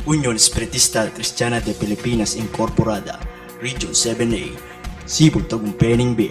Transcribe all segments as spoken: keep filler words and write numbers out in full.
Union Espiritista Cristiana de Pilipinas Incorporada, Region seven A, Cebu, Tagumpay, Ningbe.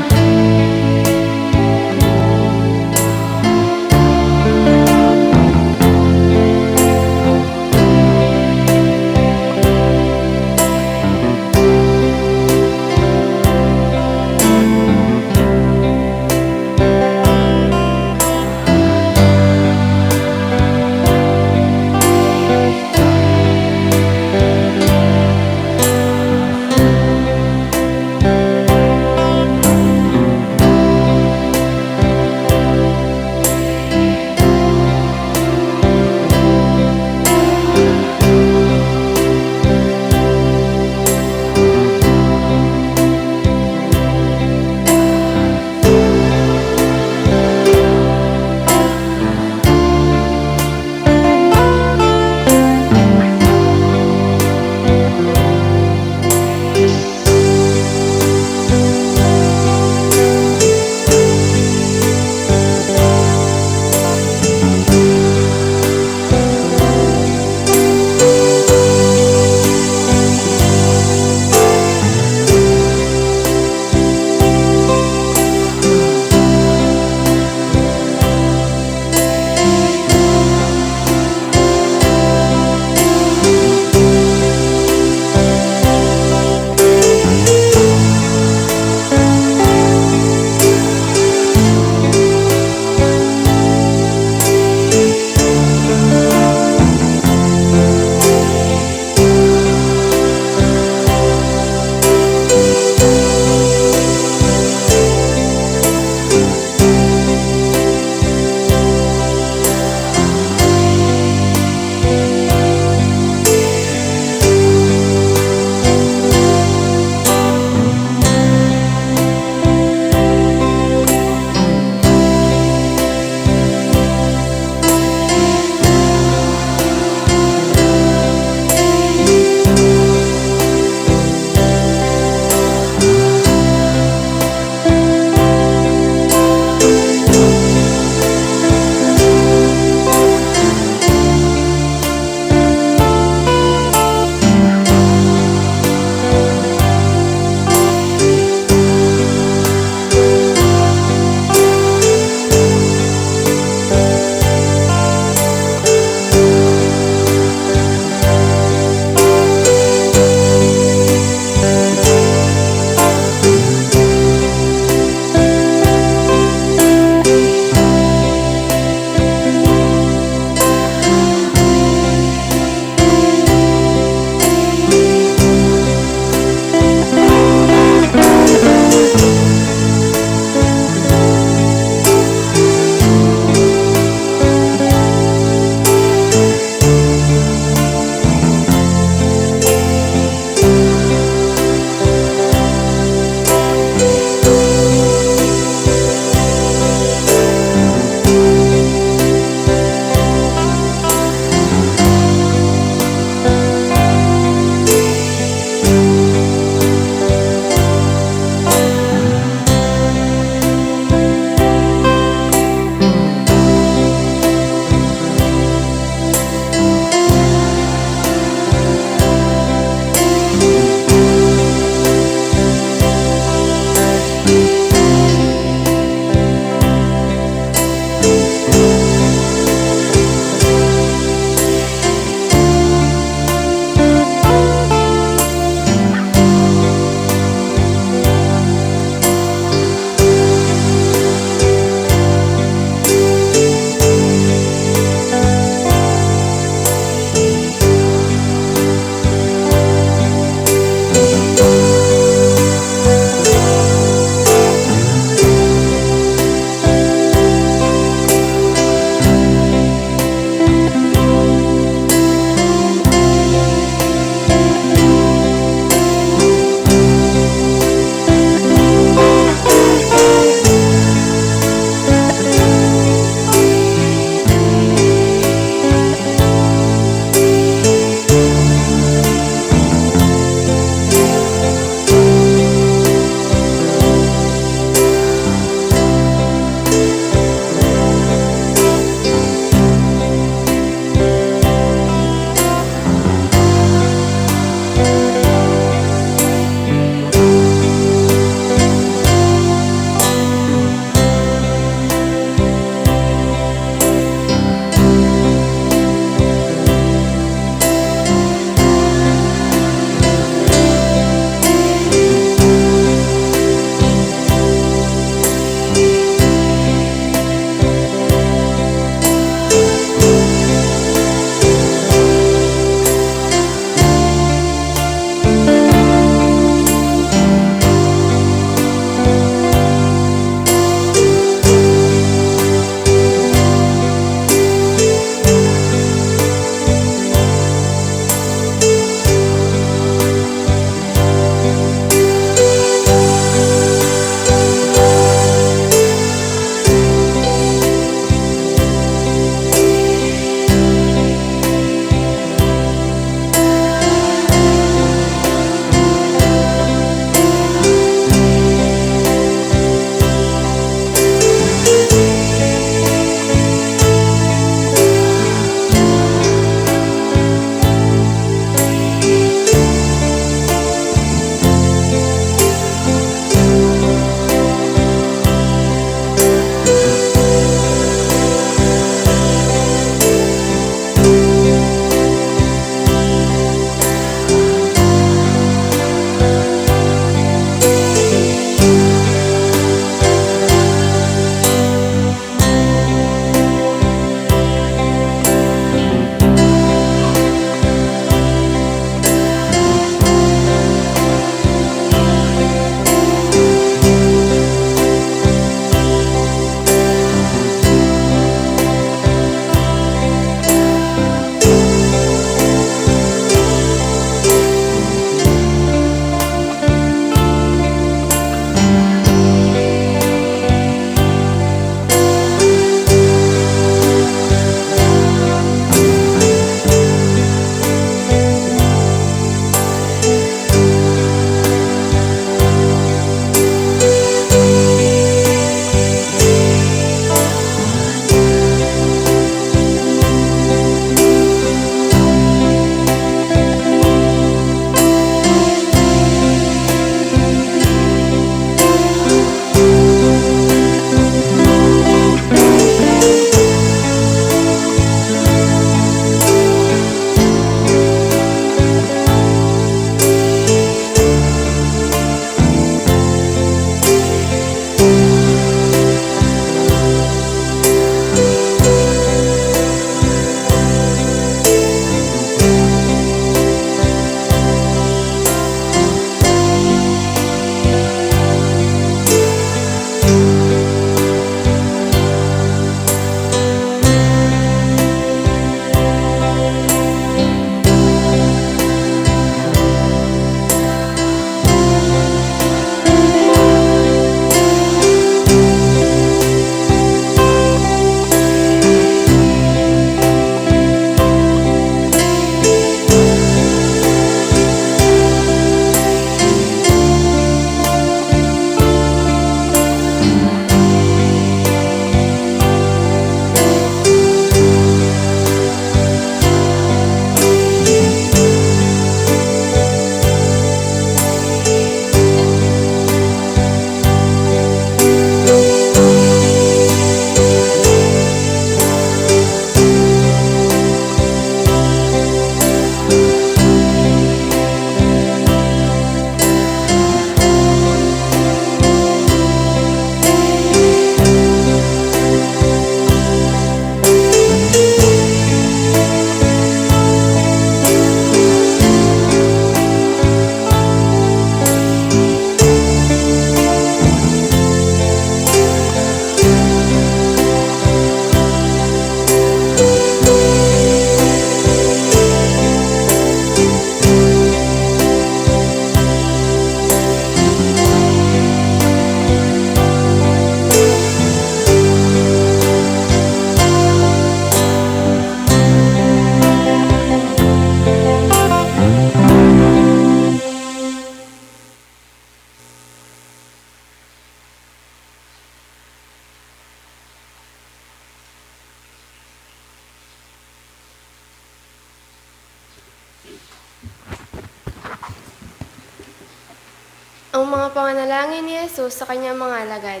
Ang mga panganalangin ni Jesus sa kanyang mga alagad.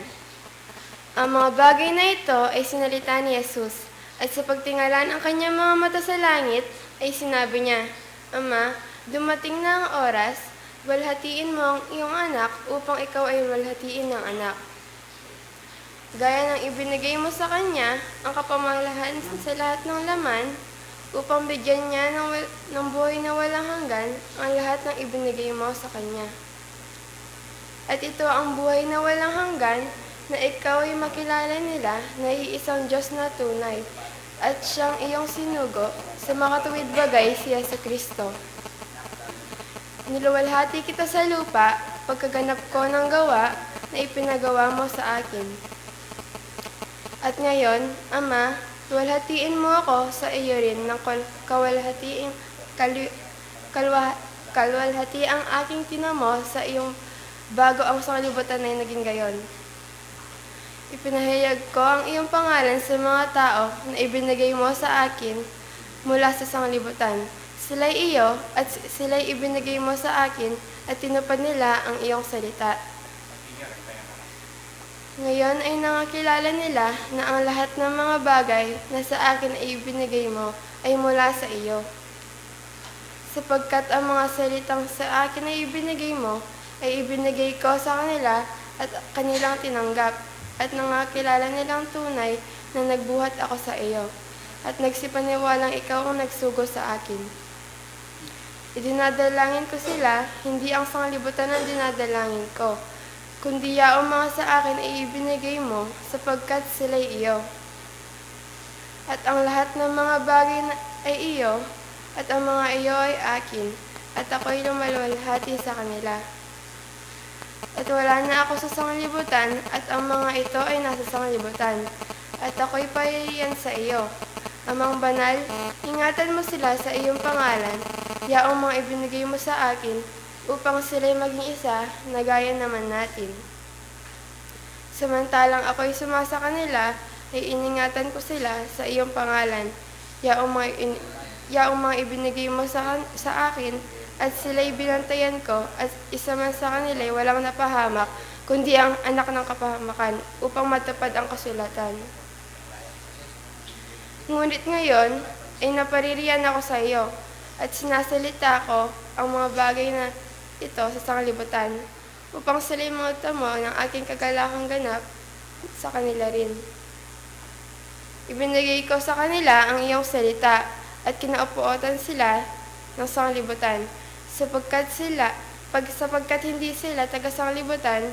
Ang mga bagay na ito ay sinalita ni Jesus, at sa pagtingala ng kanyang mga mata sa langit, ay sinabi niya, "Ama, dumating na ang oras, luwalhatiin mo ang iyong anak upang ikaw ay luwalhatiin ng anak. Gaya ng ibinigay mo sa kanya ang kapamangyarihan sa lahat ng laman, upang bigyan niya ng, wal- ng buhay na walang hanggan ang lahat ng ibinigay mo sa kanya. At ito ang buhay na walang hanggan, na ikaw ay makilala nila na iisang Diyos na tunay, at siyang iyong sinugo sa makatuwid bagay, si Jesu Kristo. Niluwalhati kita sa lupa, pagkaganap ko ng gawa na ipinagawa mo sa akin. At ngayon, Ama, luwalhatiin mo ako sa iyo rin ng kal- kawalhatiing kali- kalwa- kalwalhati ang aking tinamo sa iyong bago ang sanglibutan ay naging gayon. Ipinahayag ko ang iyong pangalan sa mga tao na ibinigay mo sa akin mula sa sanglibutan. Sila'y iyo at si- sila'y ibinigay mo sa akin at tinupad nila ang iyong salita. Ngayon ay nangakilala nila na ang lahat ng mga bagay na sa akin ay ibinigay mo ay mula sa iyo. Sapagkat ang mga salitang sa akin ay ibinigay mo, ay ibinigay ko sa kanila at kanilang tinanggap, at nangakilala nilang tunay na nagbuhat ako sa iyo, at nagsipaniwalang ikaw ang nagsugo sa akin. Idinadalangin ko sila, hindi ang sanglibutan ang dinadalangin ko, kundi yaong mga sa akin ay ibinigay mo, sapagkat sila'y iyo. At ang lahat ng mga bagay na ay iyo, at ang mga iyo ay akin, at ako'y lumaluwalhati sa kanila. At wala na ako sa sanglibutan, at ang mga ito ay nasa sanglibutan, at ako'y paiyan sa iyo. Amang banal, ingatan mo sila sa iyong pangalan, yaong mga ibinigay mo sa akin, upang sila'y maging isa na gaya naman natin. Samantalang ako'y sumasa kanila, ay iningatan ko sila sa iyong pangalan, yaong mga, in, yaong mga ibinigay mo sa, kan- sa akin, at sila'y binantayan ko, at isa man sa kanila'y walang napahamak, kundi ang anak ng kapahamakan, upang matupad ang kasulatan. Ngunit ngayon ay napaririyan ako sa iyo, at sinasalita ko ang mga bagay na ito sa sanglibutan, upang sila'y makatamo ng aking kagalakang ganap sa kanila rin. Ibinigay ko sa kanila ang iyong salita, at kinaupuotan sila ng sanglibutan, sapagkat sila, pag, sapagkat hindi sila taga-sanglibutan,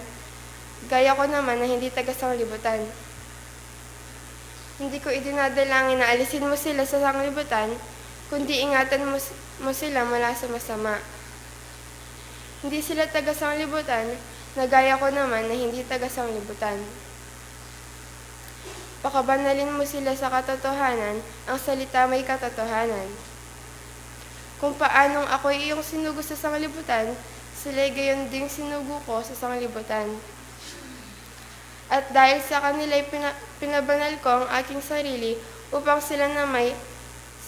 gaya ko naman na hindi taga-sanglibutan. Hindi ko idinadalangin na alisin mo sila sa sanglibutan, kundi ingatan mo, s- mo sila mula sa masama. Hindi sila taga-sanglibutan, na gaya ko naman na hindi taga-sanglibutan. Pakabanalin mo sila sa katotohanan, ang salita mo'y katotohanan. Kung paanong ako'y iyong sinugo sa sanglibutan, sila'y gayon ding sinugo ko sa sanglibutan. At dahil sa kanila'y pina- pinabanal ko ang aking sarili, upang sila na may,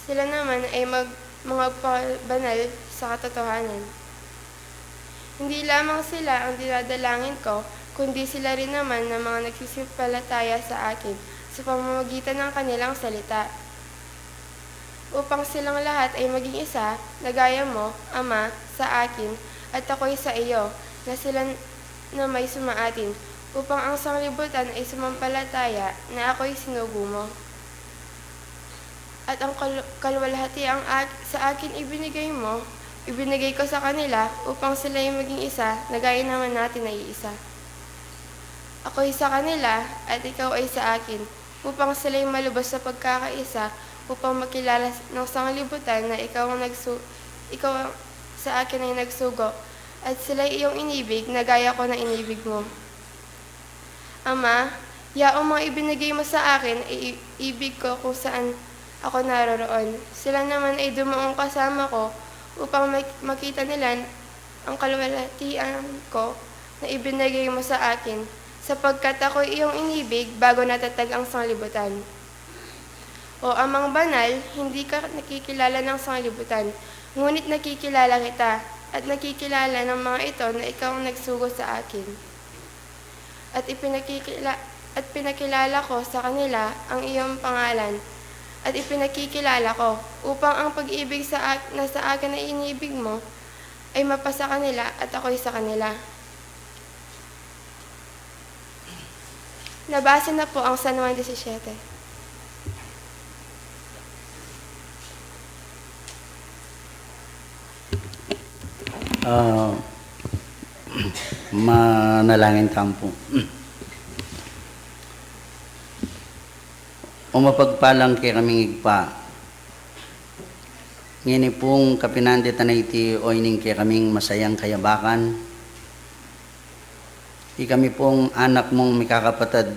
sila naman ay mag- mga pabanal sa katotohanan. Hindi lamang sila ang dinadalangin ko, kundi sila rin naman ng mga nagsisimpalataya sa akin sa pamamagitan ng kanilang salita. Upang silang lahat ay maging isa, na gaya mo, Ama, sa akin, at ako'y sa iyo, na sila na may sumaatin, upang ang sanglibutan ay sumampalataya na ako'y sinugo mo. At ang kal- kalwalhati ang ak- sa akin ibinigay mo, ibinigay ko sa kanila, upang sila'y maging isa, na gaya naman natin ay isa. Ako'y sa kanila, at ikaw ay sa akin, upang sila'y malubos sa pagkakaisa, upang makilala ng sanglibutan na ikaw ang nagsu- ikaw ang sa akin ay nagsugo, at sila'y iyong inibig, na gaya ko na inibig mo. Ama, yaong mga ibinigay mo sa akin ay i- ibig ko kung saan ako naroroon. Sila naman ay dumaong kasama ko upang mak- makita nila ang kalwalhatian ko na ibinigay mo sa akin, sapagkat ako'y iyong inibig bago natatag ang sanglibutan. O Amang Banal, hindi ka nakikilala ng sanglibutan, ngunit nakikilala kita, At nakikilala ng mga ito na ikaw ang nagsugo sa akin. At ipinakikila-, at pinakilala ko sa kanila ang iyong pangalan. At ipinakikilala ko upang ang pag-ibig sa ak-, na sa akin ay inibig mo ay mapasa kanila at ako'y sa kanila. Nabasa na po ang San Juan disisiete. Ah, manalangin tamu pu. O mapagpalang kekaming Ibpa, ngeni pung kapinanditan a iti o ining kekaming masayang kayabakan, ikami pung anak mung mikakapatad,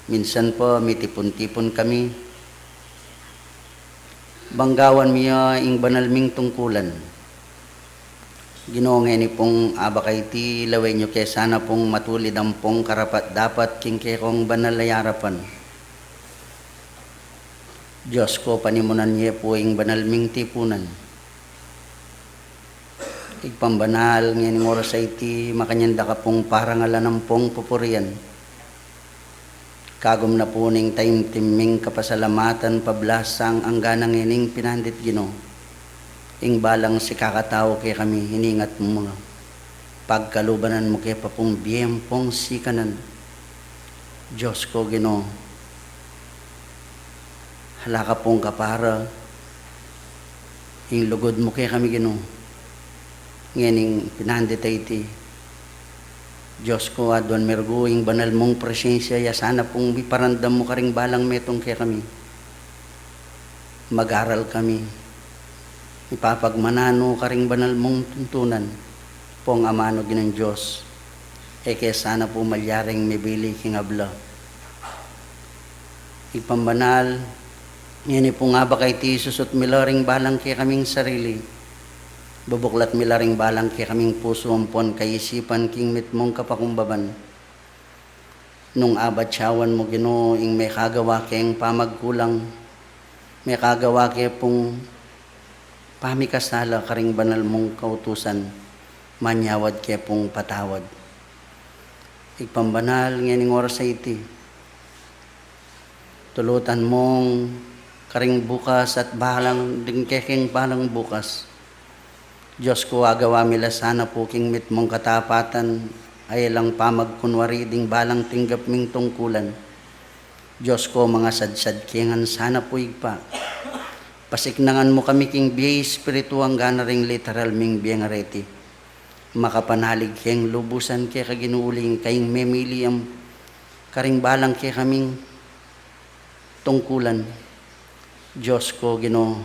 minsan pa mitipun-tipun kami. Bang gawan mi ya ing banal ming tungkulan. Ginu, ngeni pung abak a iti, lawen yu ke sana pung matulid ampong karapat-dapat king kekong banal a arapan. Dios ko, panimunan ye pu ing banal ming tipunan. Ibpang banal, ngening oras a iti, makanyan da ka pung parangalan ampong pupurian. Kagum na pu ning taimtim ming kapasalamatan pablasang angga na ngening pinandit, Ginu. Ing balang sikakatau kekami, iningat mu, pagkalubanan mu ke pa pung bie ampong sikanan. Dios ko, Ginu, ala ka pung kapara, ing lugud mu kekami, Ginu. Ngening pinandit a iti, Dios ko, aduan mi rugu ing banal mung presensia ya sana pung miparamdam mu karing balang metung kekami. Mag-aral kami, ipapagmananu karing banal mung tuntunan, pung amanu Ginung Dios, e ke sana pu malyaring mibili king abla. Ibpang banal, ngeni pung abak a iti, susut mi la ring balang kekaming sarili. Bubuklat mi la ring balang kekaming pusu ampon kaisipan king mitmung kapakumbaban. Nung abatyawan mu, Ginu, ing mekagawa keng pamagkulang, mekagawa ke pung pamikasala karing banal mung kautusan, manyawad ke pung patawad. Ibpang banal, ngening oras a iti, tulutan mung karing bukas at balang ding kekeng balang bukas. Dios ko, agawa mi la sana pu king mitmung katapatan, a e lang pamagkunwari ding balang tinggap ming tungkulan. Dios ko, mangasadsad ke ngan sana pu, Ibpa. Pasiknangan mu kami king bie espiritu angga na ring literal ming bie ngareti. Makapanalig keng lubusan keka, Ginu, uling ika ing memili karing balang kekaming tungkulan. Dios ko, Ginu,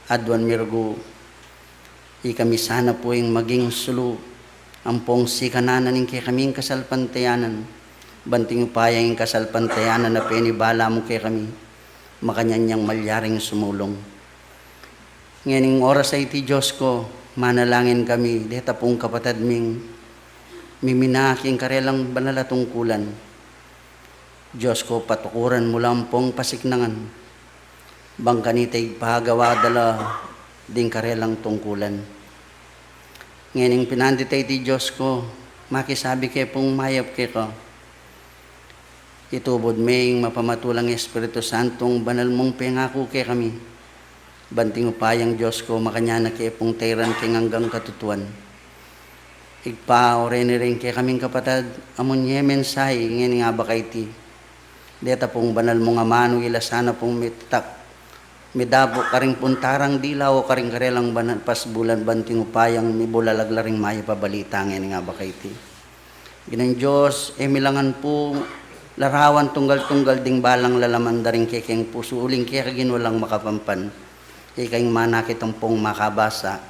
aduan mi rugu, ikami sana pu ing maging sulu ampong sikanan ning kekaming kasalpantayanan. Banting upaya ing kasalpantayanan a penibala mu kekami, makanyan yang malyaring sumulung. Ngening oras a iti, Dios ko, manalangin kami deta pung kapatad ming mimina king karelang banal a tungkulan. Dios ko, patukuran mu la ampong pasiknangan, bang kanita ipagawa da la ding karelang tungkulan. Ngening pinandit a iti, Dios ko, makisabi ke pung mayap keka. Itubud me ing mapamatulang Espiritu Santung banal mung pengaku kekami. Banting upayang Dios ko, makanyan na ke pung tairan keng anggang katutuan. Ibpa, o reni ring kekaming kapatad a munye mensahe ngening abak a iti. Deta pung banal mung amanu, ila sana pung mitatak, midapu karing puntarang dila o karing karelang banal pasbulan, banting upayang mibulalag la ring mayap a balita ngening abak a iti. Ginung Dios, e mi la ngan pu larawan tunggal-tunggal ding balang lalaman da ring kekeng pusu, uling keka, Ginu, lang makapampan. Ika ing manakit ampong makabasa.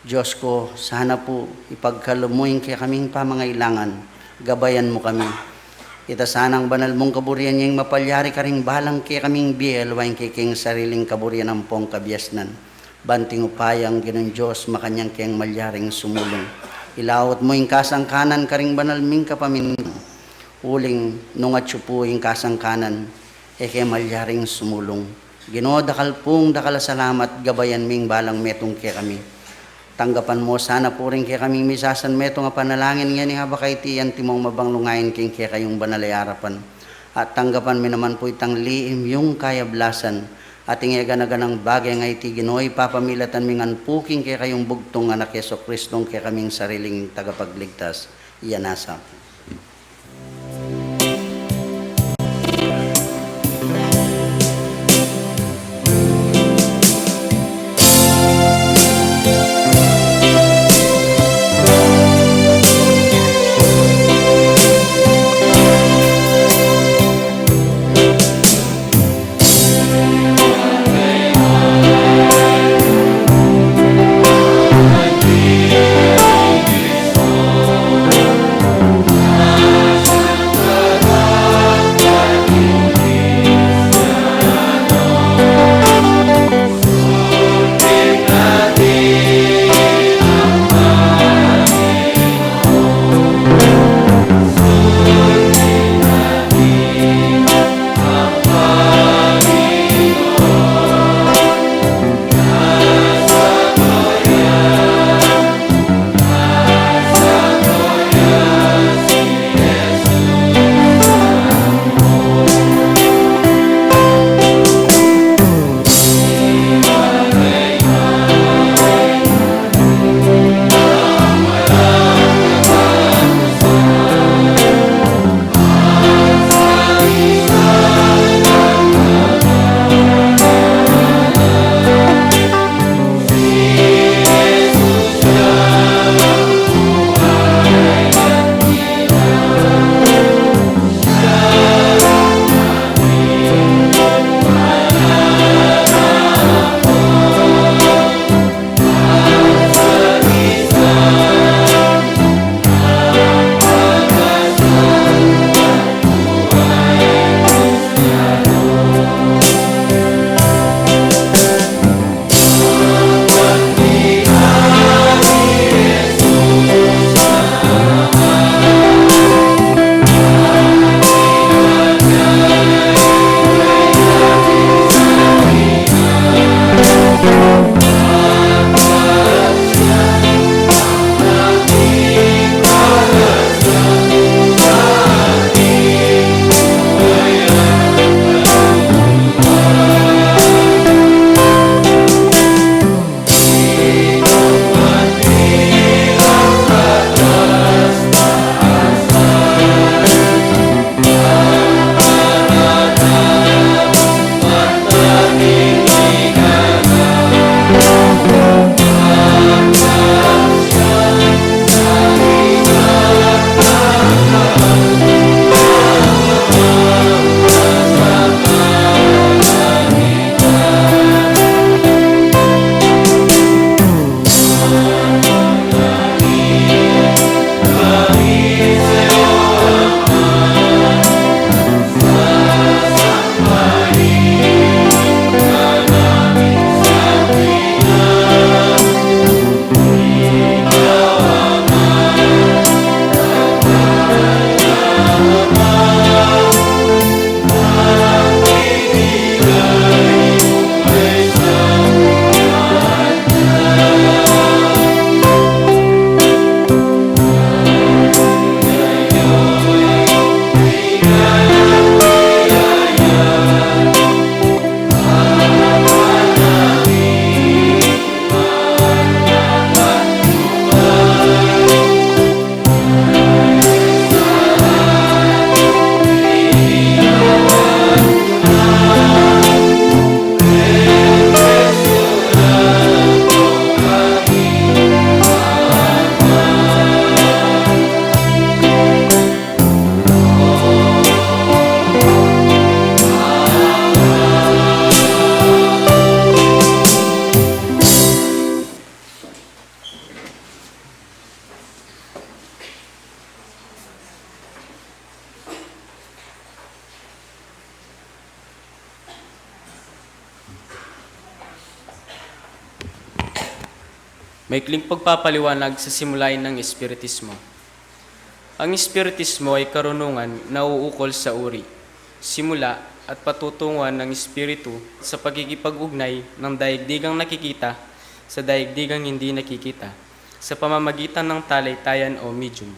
Dios ko, sana pu ipagkalub mu ing kekaming pamangailangan, gabayan mu kami. Ita sanang banal mung kaburian ya ing mapalyari karing balang kekaming bie, aliwa ing kekeng sariling kaburian ampong kabiasnan. Banting upayang Ginung Dios, makanyan keng malyaring sumulung. Ilaut mu ing kasangkanan karing banal ming kapamintuan, uling nung atyu pu ing kasangkanan, e ke malyaring sumulung. Ginu, dakal pung dakal a salamat, gabayan ming balang metung kekami. Tanggapan mo sana pu ring kekaming misasan metung a panalangin ngeni, haba kaiti antimong mabanglungayin king kekayung banal a arapan. At tanggapan mi naman pu itang lihim yung kayablasan, at ing e gana-ganang bage a iti Ginu, ipapamilatan mi ngan pu king kekayung bugtung Anak, Jesucristo, ing kekaming sariling tagapagligtas. Iya na sa Maikling pagpapaliwanag sa simulain ng Espiritismo. Ang Espiritismo ay karunungan na uukol sa uri, simula, at patutunguhan ng Espiritu sa pakikipag-ugnay ng daigdigang nakikita sa daigdigang hindi nakikita, sa pamamagitan ng talay-tayan o medium.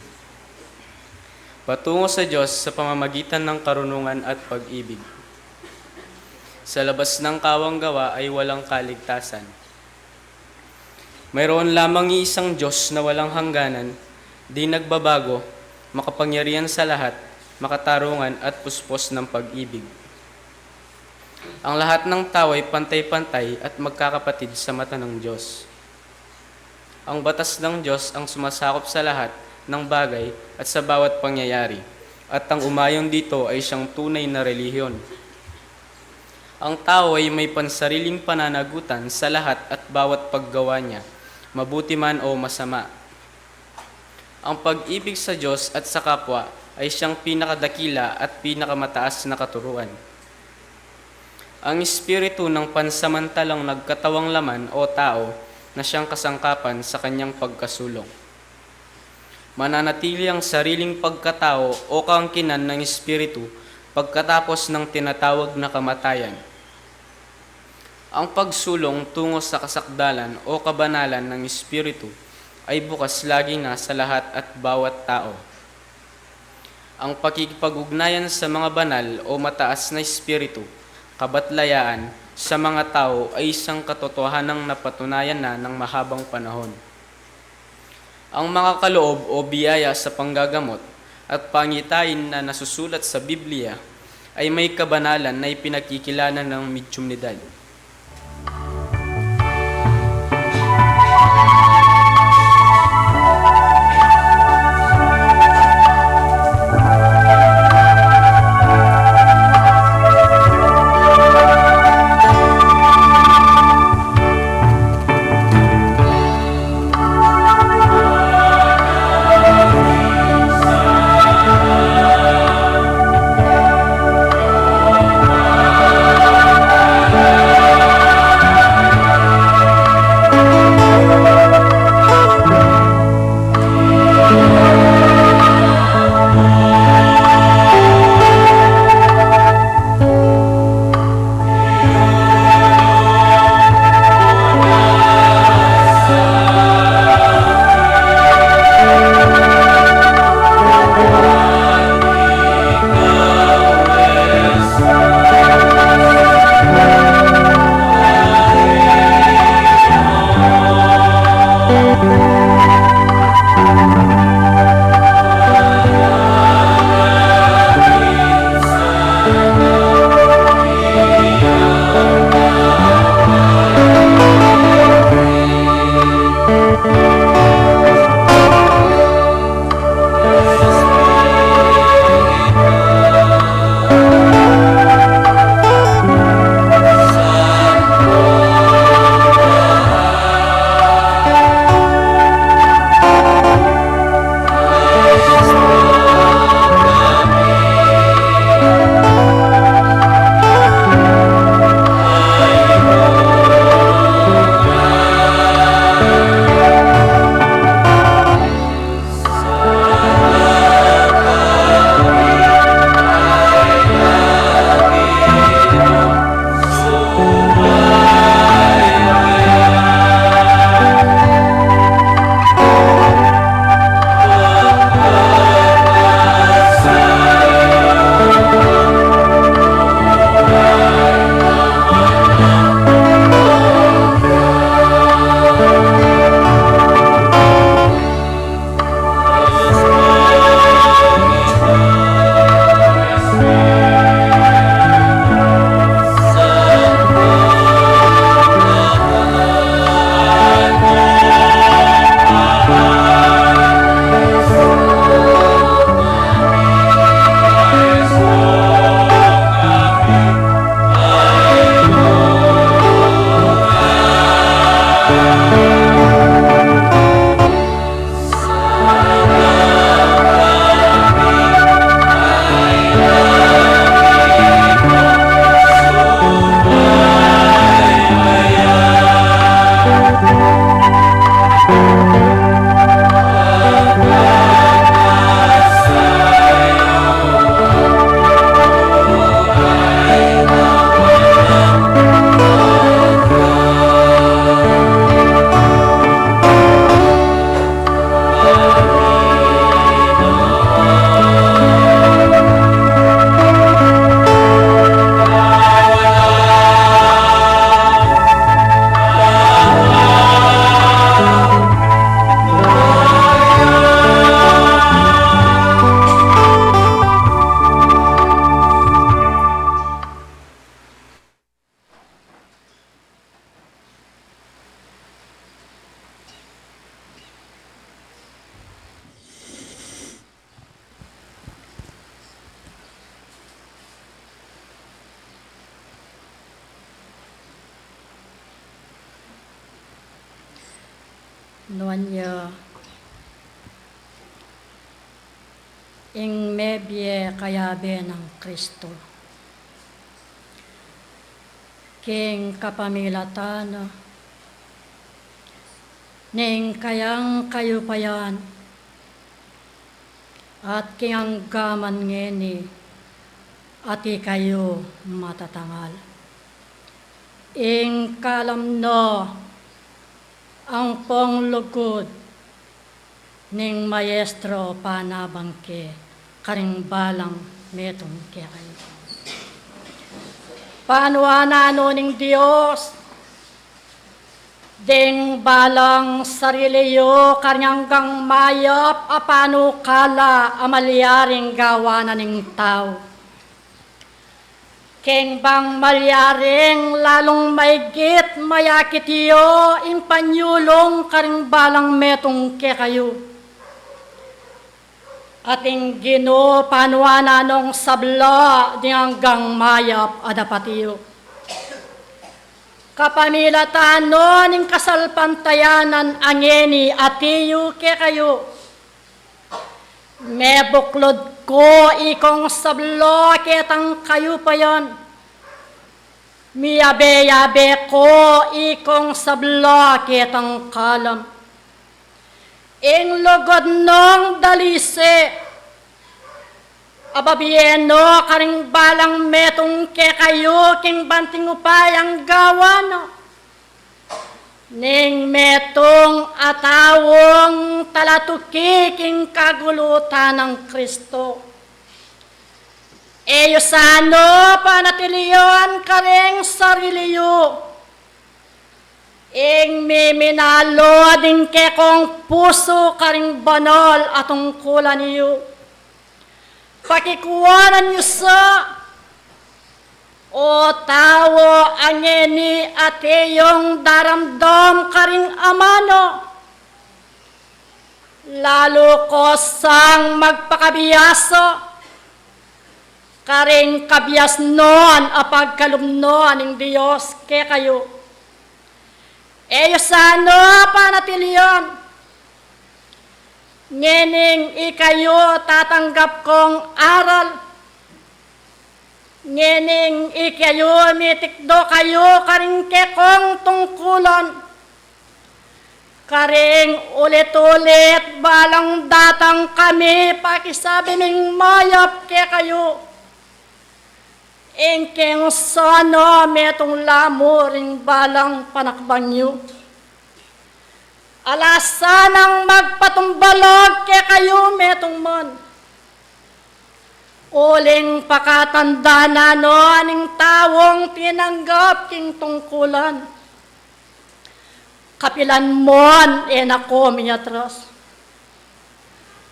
Patungo sa Diyos sa pamamagitan ng karunungan at pag-ibig. Sa labas ng kawang gawa ay walang kaligtasan. Mayroon lamang iisang Diyos na walang hangganan, di nagbabago, makapangyarihan sa lahat, makatarungan at puspos ng pag-ibig. Ang lahat ng tao ay pantay-pantay at magkakapatid sa mata ng Diyos. Ang batas ng Diyos ang sumasakop sa lahat ng bagay at sa bawat pangyayari, at ang umayon dito ay siyang tunay na relihiyon. Ang tao ay may pansariling pananagutan sa lahat at bawat paggawa niya, mabuti man o masama. Ang pag-ibig sa Diyos at sa kapwa ay siyang pinakadakila at pinakamataas na katuruan. Ang espiritu ng pansamantalang nagkatawang laman o tao na siyang kasangkapan sa kanyang pagkasulong. Mananatili ang sariling pagkatao o kaangkinan ng espiritu pagkatapos ng tinatawag na kamatayan. Ang pagsulong tungo sa kasakdalan o kabanalan ng espiritu ay bukas lagi na sa lahat at bawat tao. Ang pakikipag-ugnayan sa mga banal o mataas na espiritu, kabatlayaan, sa mga tao ay isang katotohanang napatunayan na ng mahabang panahon. Ang mga kaloob o biyaya sa panggagamot at pangitain na nasusulat sa Biblia ay may kabanalan na ipinagkikilala ng mediumnidad. Nuan ya ing mebie kayabe nang Kristo, king kapamilatan na ning kayang kayupayan, at king anggaman ngeni at ikayu matatangal. Ing kalam no, ampong lugud ning Maestro panabang ke karing balang metung kekayu. Panuanan no ning Dios ding balang sarili yu karing anggang mayap a panukala a malyaring gawan na ning tau. King bang malyaring lalung maigit mayakit yu ing panyulung karing balang metung kekayu. At ing Ginu panuanan nong sabla ding anggang mayap a dapat yu. Kapamilatan no ning kasalpantayanan a ngeni atiyu kekayu. Mebuklud ku ikong sabla ketang kayupayan. Miyabe-yabe ku ikong sabla ketang kalam. Ing lugud nong dalise a babie no karing balang metung kekayu king banting upayang gawan no ning metung a taung talatuki king kagulutan nang Kristo. E yu sana panatilian karing sarili yu ing miminalud ing kekong pusu karing banal a tungkulan yu. Pakikuanan yu sa, o tau a ngeni atiyu daramdam karing amanu. Lalu ko sang magpakabiasa karing kabiasnan a pagkalub no ning Dios kekayu. E yu sana panatilian ngening ikayu tatanggap kong aral. Ngening ikayu mitikdo kayu karing kekong tungkulan. Karing ulit-ulit balang datang kami pakisabi ming mayap kekayu. Ing king sana metung la mu ring balang panakbang yu. Ala sanang magpatumbalag kekayu metung man. Uling pakatandanan no ning taung tinanggap king tungkulan. Kapilan man e na ku miatras.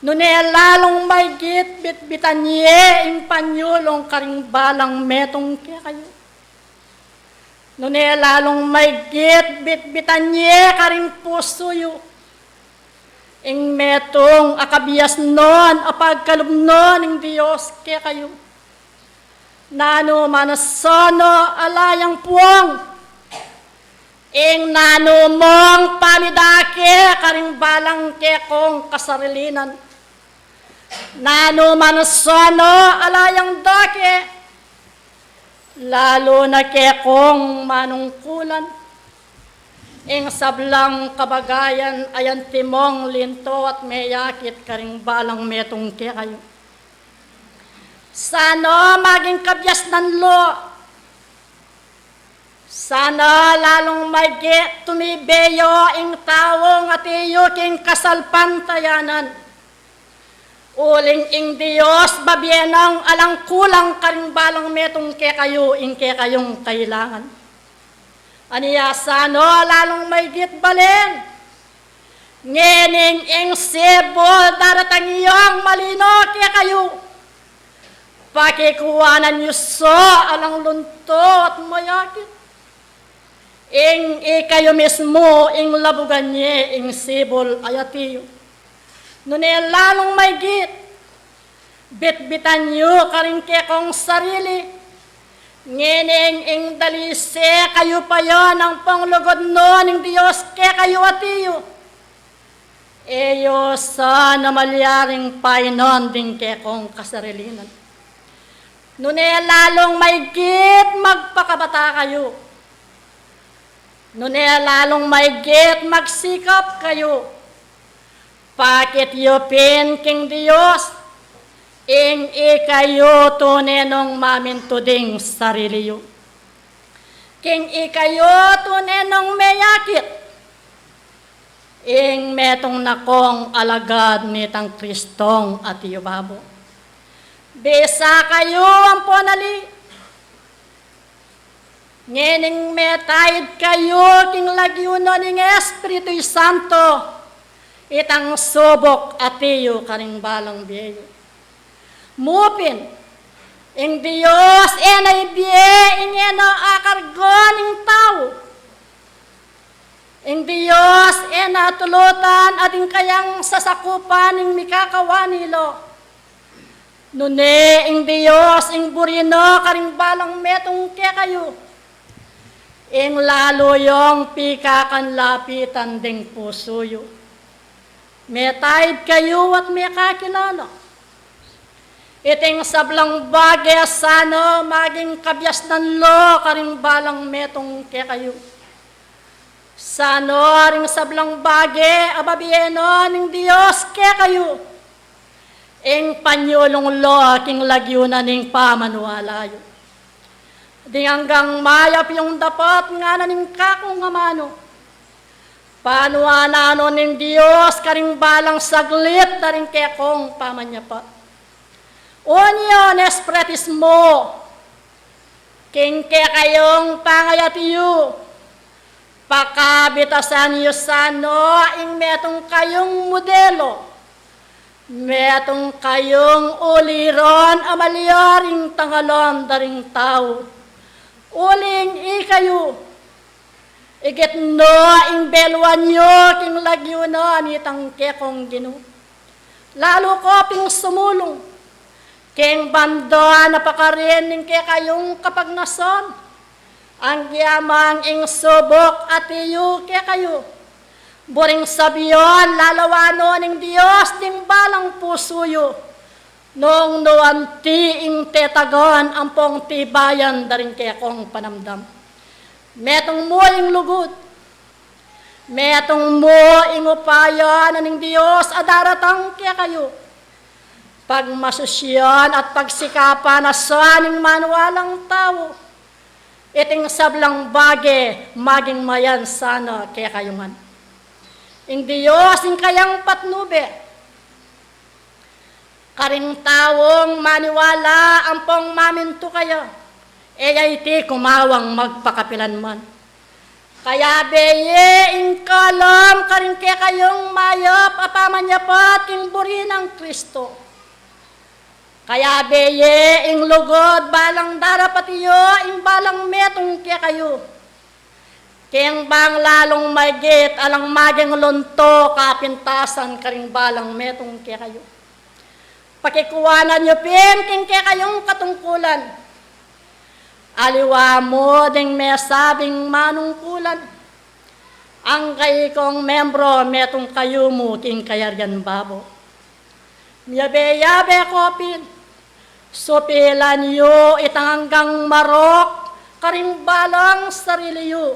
Nune lalung maigit bitbitan ye ing panyulung karing balang metung kekayu. Nune lalung maigit bitbitan ye karing pusu yu ing metung a kabiasnan a pagkalub no ning Dios kekayu. Nanu man sana ala yang puang, ing nanu mang pamidake karing balang kekong kasarilinan. Nanu man sana ala yang dake, lalu na kekong manungkulan, ing sablang kabagayan a antimong linto at meyakit karing balang metung kekayu. Sana maging kabiasnan lo. Sana lalung maigit tumibe ya ing taung atiyu king kasalpantayanan. Uling ing Dios babie nang alang kulang karing balang metung kekayu ing kekayung kailangan. Ania sana lalung maigit balen, ngening ing sibul daratang yang malino kekayu. Pakikuanan yu sa alang lunto at mayakit. Ing ikayu mismu ing labugan ye ing sibul a atiyu. Nune lalung maigit bitbitan yu karing kekong sarili. Ngening ing dalise kayu pa yan ampong lugud no ning Dios kekayu atiyu. E yu sana malyaring painan ding kekong kasarilinan. Nune lalung maigit magpakabata kayu. Nune lalung maigit magsikap kayu. Pakit yu pin king Dios, ing ikayu tune nong mamintu ding sarili yu. King ikayu tune nong meyakit ing metung na kong alagad nitang Kristong atiu babo. Bisa kayu ampo nali. Ngening metaid kayu king lagyu na ning Espiritu Santo, itang subuk atiu karing balang bie yu. Mu pin, ing Dios e na ibie ing e na akargo ning tau. Ing Dios e na tulutan a ding kayang sasakupan ing mikakawa nila. Nune ing Dios ing buri na karing balang metung kekayu, ing lalu yung pikakanlapitan ding pusu yu. Metaid kayu at mekakilala. Iting sablang bage sana maging kabiasnan lo karing balang metung kekayu. Sana ring sablang bage a babie na ning Dios kekayu, ing panyulung lo king lagyu na ning pamaniwala yu. Ding anggang mayap yung dapat ngana ning kakung amanu. Panuanan no ning Dios karing balang saglit da ring kekong pamanyapat. Union espretismo. King kekayung pangayat yu, pakabitasan yu sana ing metung kayung modelo. Metung kayung uliran a malyaring tangalan da ring tau. Uling ikayu, igit no ing beluan yu king lagyu na nitang kekong Ginu. Lalu ko ping sumulung king banda na pakarin ning kekayung kapagnasan. Anggyamang ing subuk atiu kekayu, buring sabian lalawan no ning Dios ding balang pusu yu. Nung nu anti ing tetagan ampong tibayan da ring kekong panamdam. Metung mu ing lugud. Metung mu ing upaya na ning Dios a daratang kekayu. Pagmasusyan at pagsikapan a sa ning manualang tau. Iting sablang bage maging mayan sana kekayu ngan. Ing Dios ing kayang patnube karing taung maniwala ampong mamintu kaya, e ya iti kumawang magpakapilanman. Kayabe ye ing kalam karing kekayung mayap a pamanyapat king buri nang Kristo. Kayabe ye ing lugud balang darapat yu ing balang metung kekayu. Keng bang lalung maigit alang maging lunto kapintasan karing balang metung kekayu. Pakikuanan yu pin king kekayung katungkulan. Aliwa mu ding mesabing manungkulan. Angga ikong membro metung kayu mu king kayarian babo. Miyabe-yabe ko pin, supilan yu itang anggang marok karing balang sarili yu.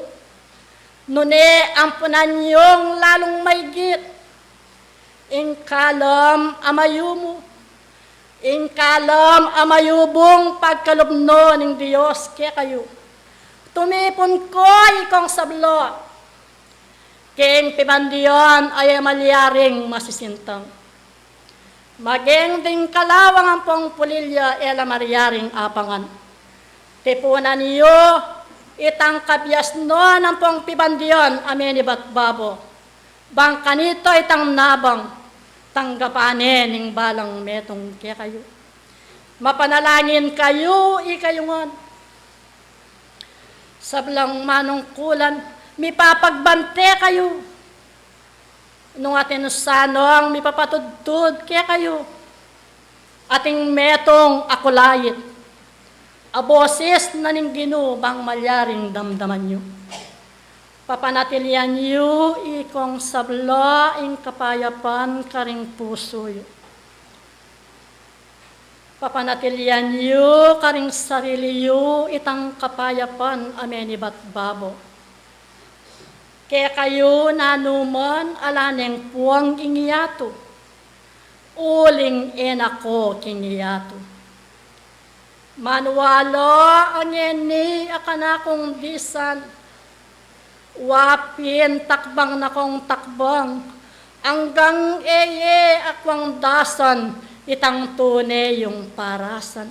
Nune ampunan yung lalung maigit ing kalam a mayumu, ing kalam a mayubung pagkalub no ning Dios kekayu. Tumipun ko ikong sabla king pibandian a e malyaring masisintang. Maging ding kalawang ampong pulilya e la malyaring apangan. Tipunan yu itang kabiasnan ampong pibandian a menibat babo. Bang kanita itang nabang tanggapan ne ning balang metung kekayu. Mapanalangin kayu, ikayu ngan. Sablang manungkulan, mipapagbante kayu. Nung atin sanang mipapatudtud kekayu, ating metung a kulait a bosis na ning Ginu bang malyaring damdaman yu. Papanatilian yu ikong sabla ing kapayapan karing pusu yu. Papanatilian yu karing sarili yu itang kapayapan a menibat babo. Kekayu nanuman ala neng puang ing yatu, uling e na ko king yatu. Manuala a ngeni a kanakung disan, wa pin takbang na kong takbang, anggang e ye akwang dasan itang tune yung parasan.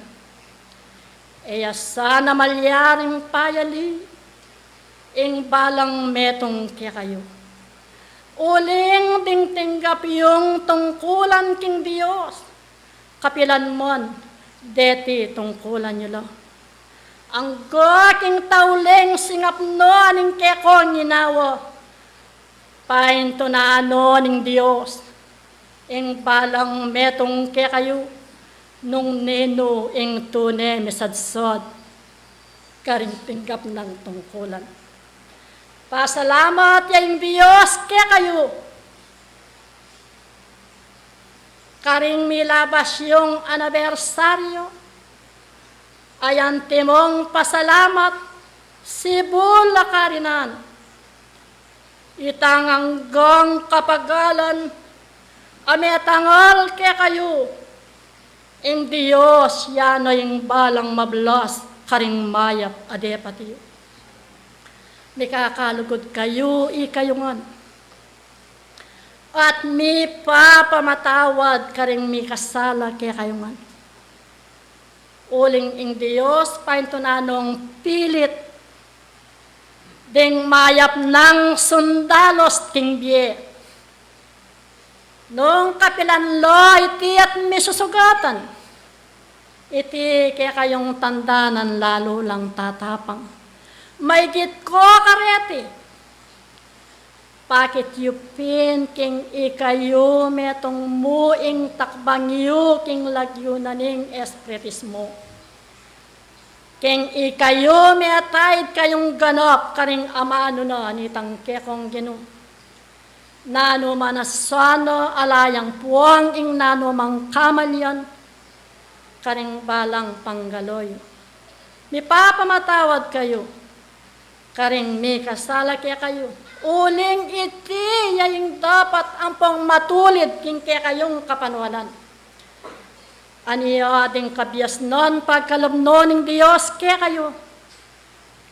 E ya sana malyaring payali ing balang metung kekayu. Uling ding tinggap yung tungkulan king Dios, kapilan man deti tungkulan yu la. Angga king tauling singap no ning kekong ginawa, paintunan no ning Dios ing balang metung kekayu, nung ninu ing tune misadsad karing tinggap nang tungkulan. Pasalamat ya ing Dios kekayu karing milabas yung anibersaryo, ay antimong pasalamat sibul a karinan. Itang anggang kapagalan a metangal kekayu, ing Dios ya no ing balang mablas karing mayap a depat yu. Mikakalugud kayu ikayu ngan, at mipapamatawad karing mikasala kekayu ngan. Uling ing Dios paintunan nong pilit ding mayap nang sundalos king bie. Nung kapilan lo iti at misusugatan, iti kekayung tandanan lalu lang tatapang. Maigit ko kareti, pakit yu pin king ikayu metung mu ing takbang yu king lagyu na ning espiritismu. King ikayu metaid kayung ganap karing amanu na nitang kekong Ginu. Nanu man a sana ala yang puang ing nanu mang kamalian karing balang panggalo yu. Mipapamatawad kayu karing mikasala kekayu. Uling iti ya ing dapat ampong matulid king kekayung kapanuanan. Ania ding kabiasnan pagkalub no ning Dios kekayu,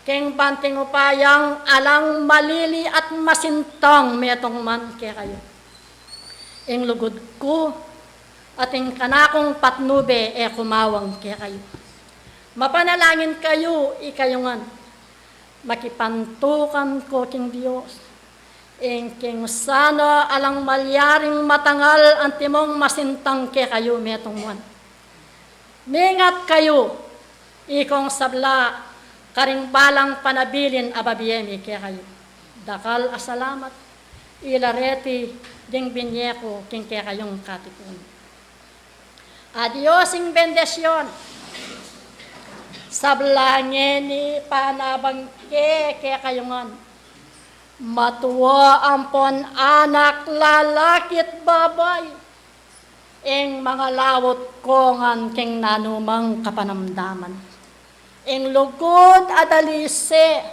king banting upayang alang malili at masintang metung man kekayu. Ing lugud ku at ing kanakung patnube e kumawang kekayu. Mapanalangin kayu ikayu ngan. Makipantukan ko king Dios, ing king sana alang malyaring matangal antimong masintang kekayu metung man. Mingat kayu, ikong sabla, karing balang panabilin a babie mi kekayu. Dakal a salamat. Ila reti ding binye ku king kekayung katipunan. A Dios ing bendisyun, sabla ngeni panabang ke kekayu ngan, matua ampon anak, lalaki't babai, ing mangalawut ko ngan king nanumang kapanamdaman. Ing lugud a dalise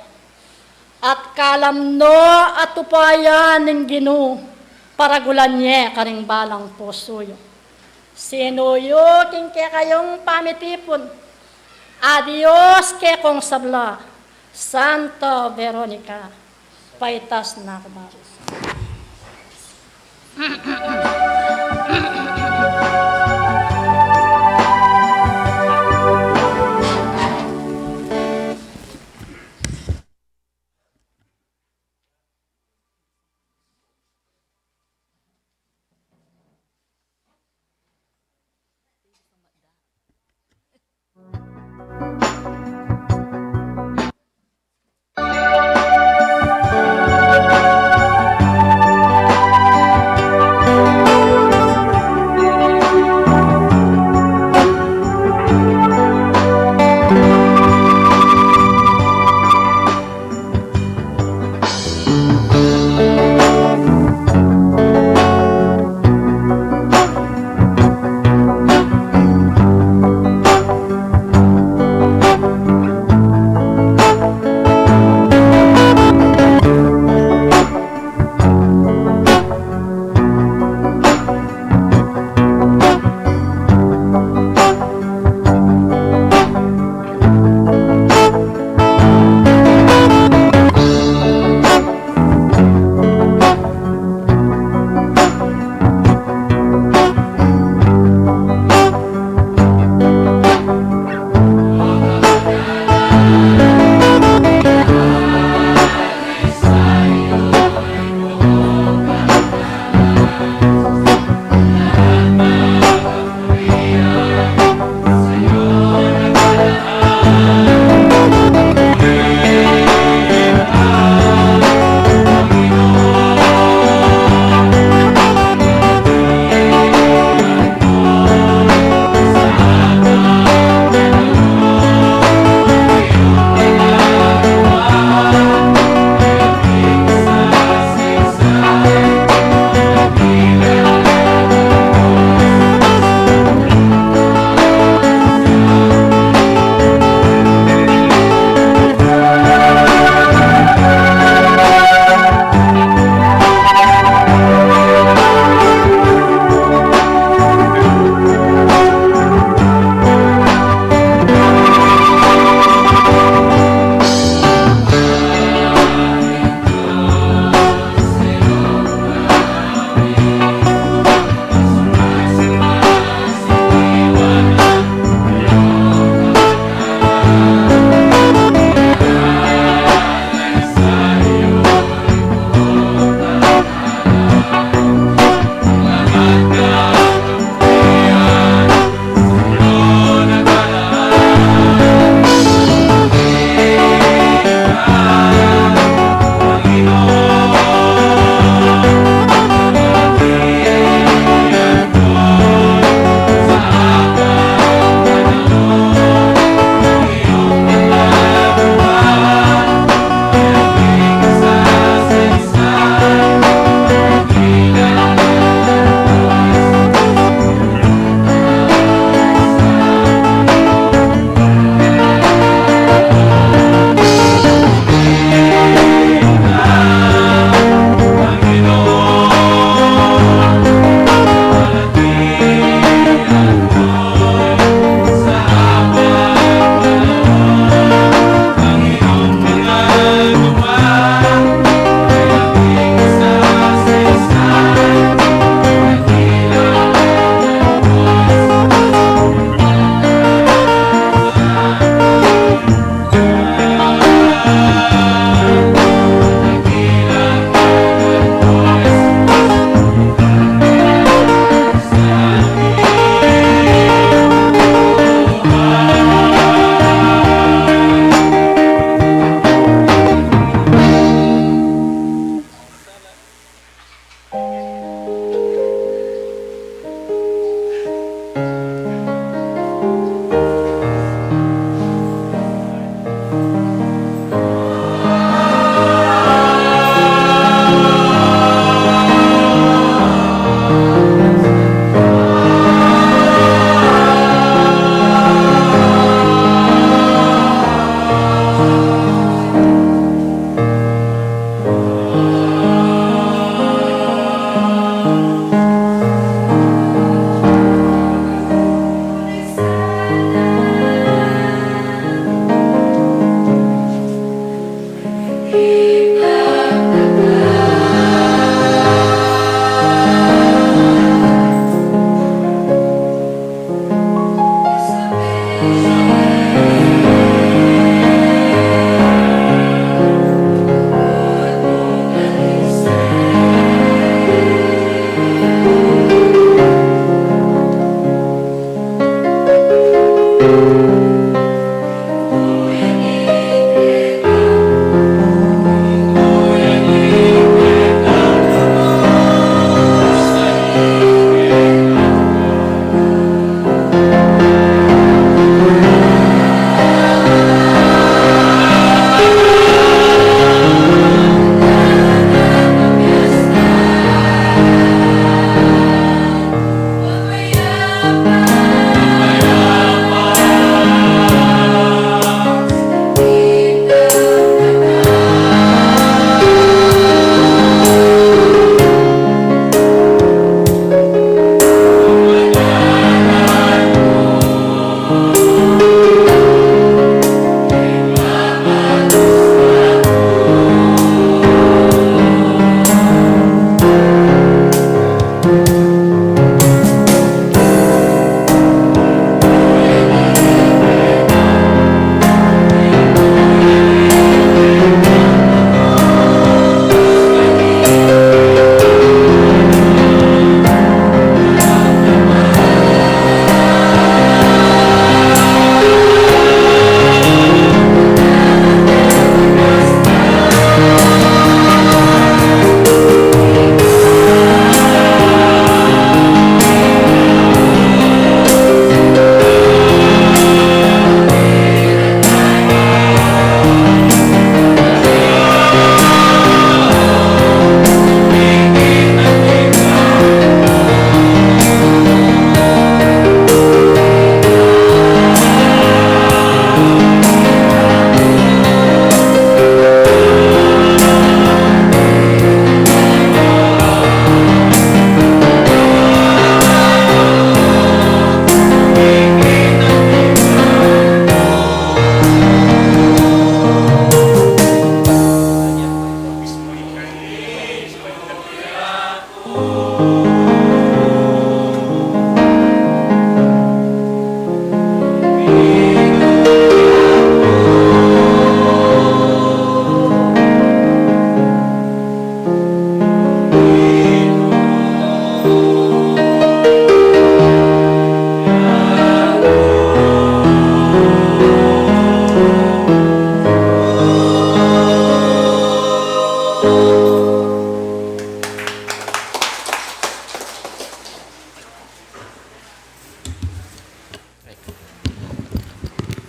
at kalam no a tupayan ning Ginu, paragulan ye karing balang pusu yu. Sinuyu king kekayung pamitipun, a Dios kekong sabla, Santa Veronica. Paitas na ku baru.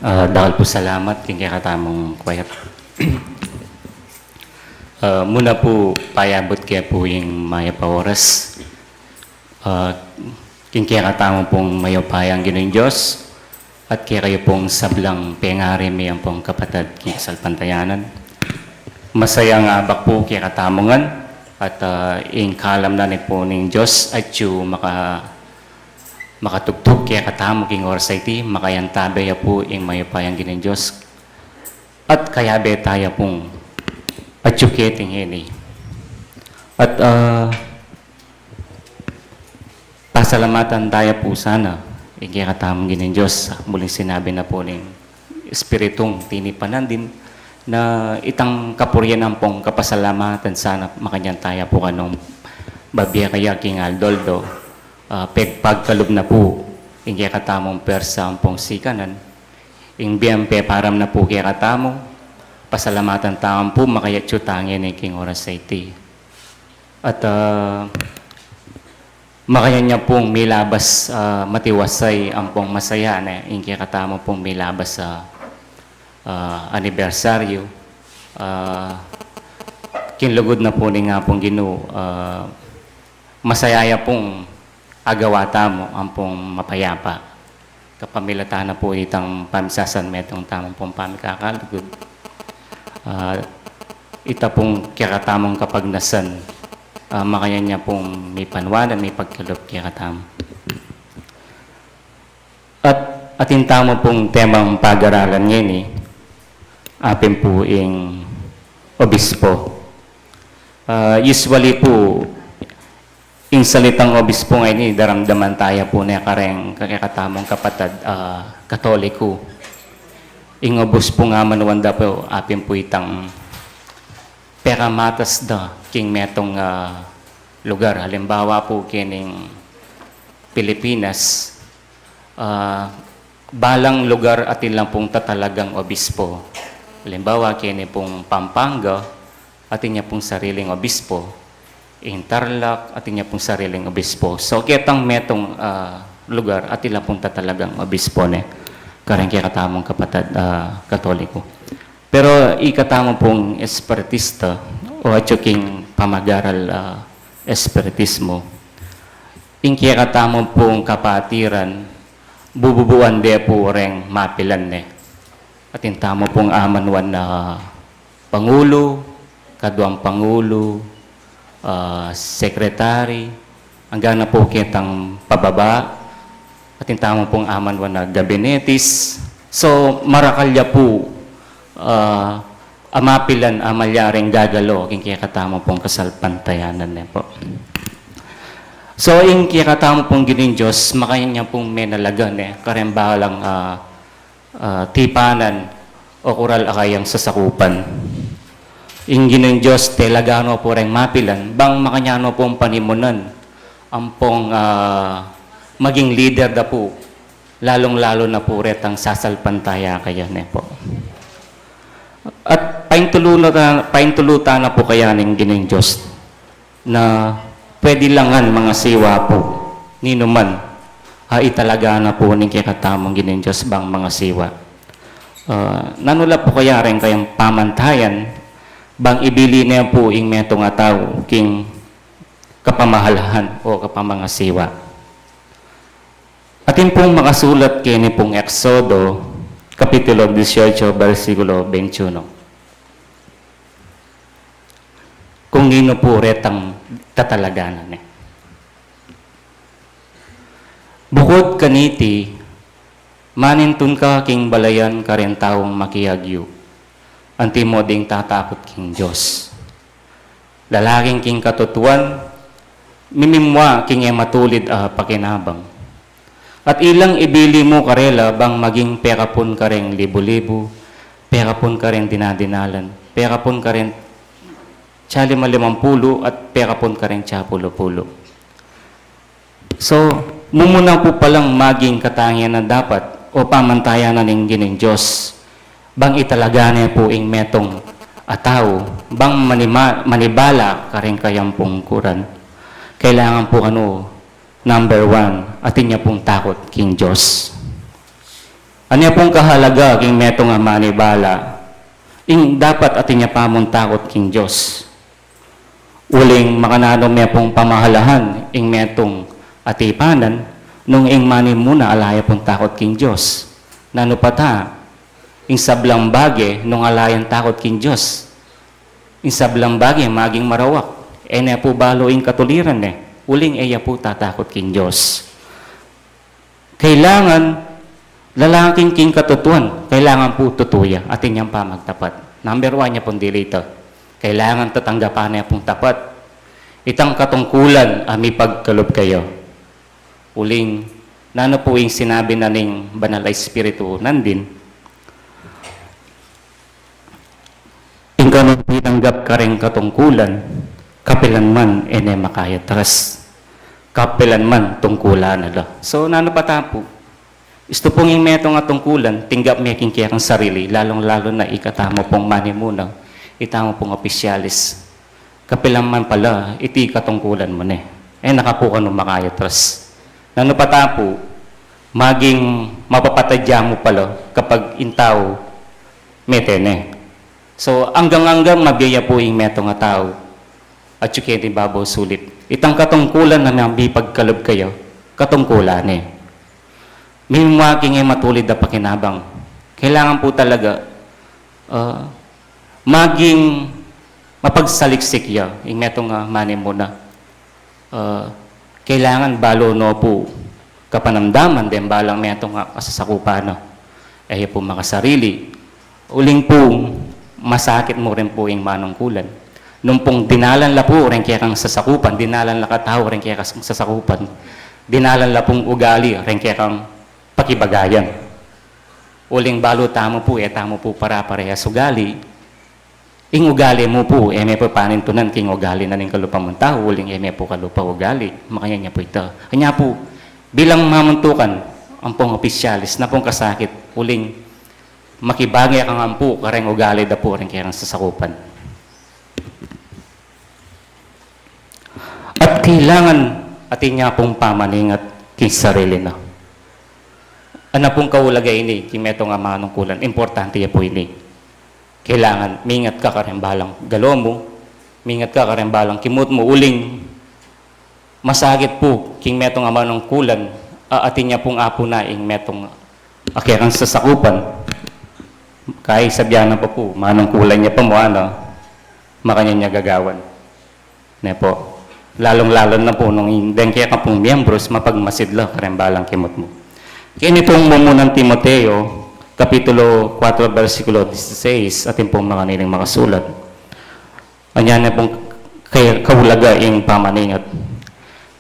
Ah, dakal pu salamat king kekatamung choir. Ah, muna pu, payabut ke pu ing mayap a oras. Ah, king kekatamu pung mayupayang Ginu Dios, at kekayu pung sablang pengari mi ampong kapatad king kasalpantayanan. Masayang abak pu kekatamu ngan, at, ah, ing kalam na pu ning Dios atyu maka-, makatugtug kekatamu king oras a iti, makayantabe ya pu ing mayupayang Ginu Dios. At kayabe taya pung Tsuketing hini. At, ah, pasalamatan taya pu sana ing kekatamung Ginu Dios, muling sinabi na pu ning Espiritung tinipan na din na itang kapurian ampong kapasalamatan sana makanyan taya pu kanung babie kaya king aldo-aldo, ah, pegpagkalub na pu ing kekatamung persa ampong sikanan, ing bie peparam na pu kekatamu, pasalamatan tamu pu makayatsu tangin king oras a iti. At, ah, makanyan ya pung milabas, ah, matiwasay ampong masaya ne, ing kekatamu pung milabas a, ah, anibersaryu, ah, king lugud na pu ning Apung Ginu, ah, masaya ya pung agawa tamu ampong mapayapa. Kapamilatan na pu itang pamisasan metung tamu pung pamikakalugud. Ah, ita pung kekatamung kapagnasan, ah, makanyan ya pung mipanwanan, mipagkalub kekatamu. At atin tamu pung temang pagaralan ngeni, apin pu ing obispo. Ah, usually pu, ing salitang obispo ngeni, daramdaman taya pu ne kareng kekatamung kapatad, ah, Katoliko. Ing obispo nga manuan da pu, apin pu itang pekamatas da king metung, ah, lugar. Halimbawa pu, kening Pilipinas, ah, balang lugar atin la pung tatalagang obispo. Halimbawa, keni pung Pampanga, atin ya pung sariling obispo. Ing Tarlac, atin ya pung sariling obispo. So, ketang metung, ah, lugar, atin la pung tatalagang obispo ne. Kareng kekatamung kapatad, ah, Katoliko. Pero ikatamu pung espiritista, o atyu king pamagaral, ah, espiritismo, ing kekatamu pung kapatiran, bububuan de pu reng mapilan ne. Atin tamu pung amanuan na pangulu, kaduang pangulu, ah, secretary, anggang na pu ketang pababa, atin tamu pung amanuan na gabinetis. So, marakal ya pu, ah, a mapilan a malyaring gagalo king kekatamu pung kasalpantayanan ne pu. So, ing kekatamu pung Ginu Dios, makanyan ya pung menalaga ne kareng balang, ah, ah, tipanan o kural a kayang sasakupan. Ing Ginung Dios, talaga no pu reng mapilan, bang makanyan no pung panimunan ampong, ah, maging lider da pu, lalung-lalu na pu retang sasalpantaya kaya ne pu. At paintulu na ta-, paintulu ta na pu kaya ning Ginung Dios na pwede la ngan mangasiwa pu, ninuman a italaga na pu ning kekatamung Ginung Dios bang mangasiwa. Ah, nanu la pu kaya reng kayang pamantayan bang ibili ne pu ing metung a tau king kapamahalahan o kapamangasiwa? Atin pung makasulat keni pung Exodo, Kapitulo dieciocho, bersikulo veintiuno. Kung ninu pu retang tatalaganan ne. Bukud kaniti, manintun ka king balayan kareng taung makiagyu, antimo ding tatakut king Dios. Lalaking king katutuan, mimimwa king e matulid a pakinabang. At ilang ibili mu karela bang maging pekapun kareng libu-libu, pekapun kareng dinadinalan, pekapun kareng tsalima-limampulu, at pekapun kareng tsapulu-pulu. So, mumuna pu palang maging katangian na dapat o pamantayan na ning Ginung Dios, bang italaga ne pu ing metung a tau bang manima-, manibala kareng kayang pungkuran. Kailangan pu kanu, number one, atin ya pung takut king Dios. Anya pung kahalaga king metung a manibala, ing dapat atin ya pa mung takut king Dios. Uling makananu me pung pamahalahan ing metung a tipanan nung ing manimuna ala ya pung takut king Dios? Nanu pa ta, ing sablang bage nung ala yang takut king Dios, ing sablang bage maging marawak, e ne pu balu ing katuliran ne, uling e ya pu tatakut king Dios. Kailangan lalaking king katutuan, kailangan pu tutu ya, atin yang pamagtapat. Number one ya pung dilita. Kailangan tatanggapan ne pung tapat itang katungkulan a mipagkalub keya. Uling, nanu pu ing sinabi na ning Banal a Espiritu nandin, ing kanung tinanggap kareng katungkulan, kapilan man e ne makayatras. Kapilan man tungkulan na la. So, nanu pa ta pu? Istu pung ing metung a tungkulan, tinggap me king kekang sarili, lalung-lalu na ikatamu pung manimuna, itamu pung opisyalis. Kapilan man pala, iti katungkulan mu ne. E na ka pu kanu makayatras. Nanu pa ta pu, maging mapapatadya mu pala kapag ing tau mete ne. So, anggang-anggang mabie ya pu ing metung a tau, atyu keni babo sulip. Itang katungkulan a mipagkalub keya, katungkulan ne. Mimua king e matulid a pakinabang. Kailangan pu talaga, ah, maging mapagsaliksik ya, ing metung a manimuna. Ah, kailangan balu no pu kapanamdaman deng balang metung a kasasakupan na. E ya pu makasarili. Uling pu, masakit mu rin pu ing manungkulan. Nung pung dinalan la pu reng kekang sasakupan, dinalan la katau reng kekang sasakupan, dinalan la pung ugali reng kekang pakibagayan. Uling balu tamu pu, e tamu pu para-parehas ugali. Ing ugali mu pu, e me pu panintunan king ugali na ning kalupa mung tau, uling e me pu kalupa ugali, makanyan ya pu ita. Kanya pu, bilang mamuntukan, ampong opisyalis, na pung kasakit, uling makibage kang ampu kareng ugali da pu reng kekang sasakupan. At kailangan atin ya pung pamaningat king sarili na. Ana pung kaulaga ini, king metung a manungkulan, importante ya pu ini. Kailangan mingat ka kareng balang galu mu, mingat ka kareng balang kimut mu, uling masakit pu king metung a manungkulan, a atin ya pung apu na ing metung a kekang sasakupan. Kay sabyan na pa pu, manungkulan ya pa mu, ana, makanyan ya gagawan. Ne pu. Lalung-lalu na pu nung deng keka pung miyembros, mapagmasid la kareng balang kimut mu. Keni pung mumunang Timoteo, Kapitulo kuwatro, bersikulo dieciséis, atin pung makaniling makasulat. Anya ne pung kay-, kaulaga ing pamaningat.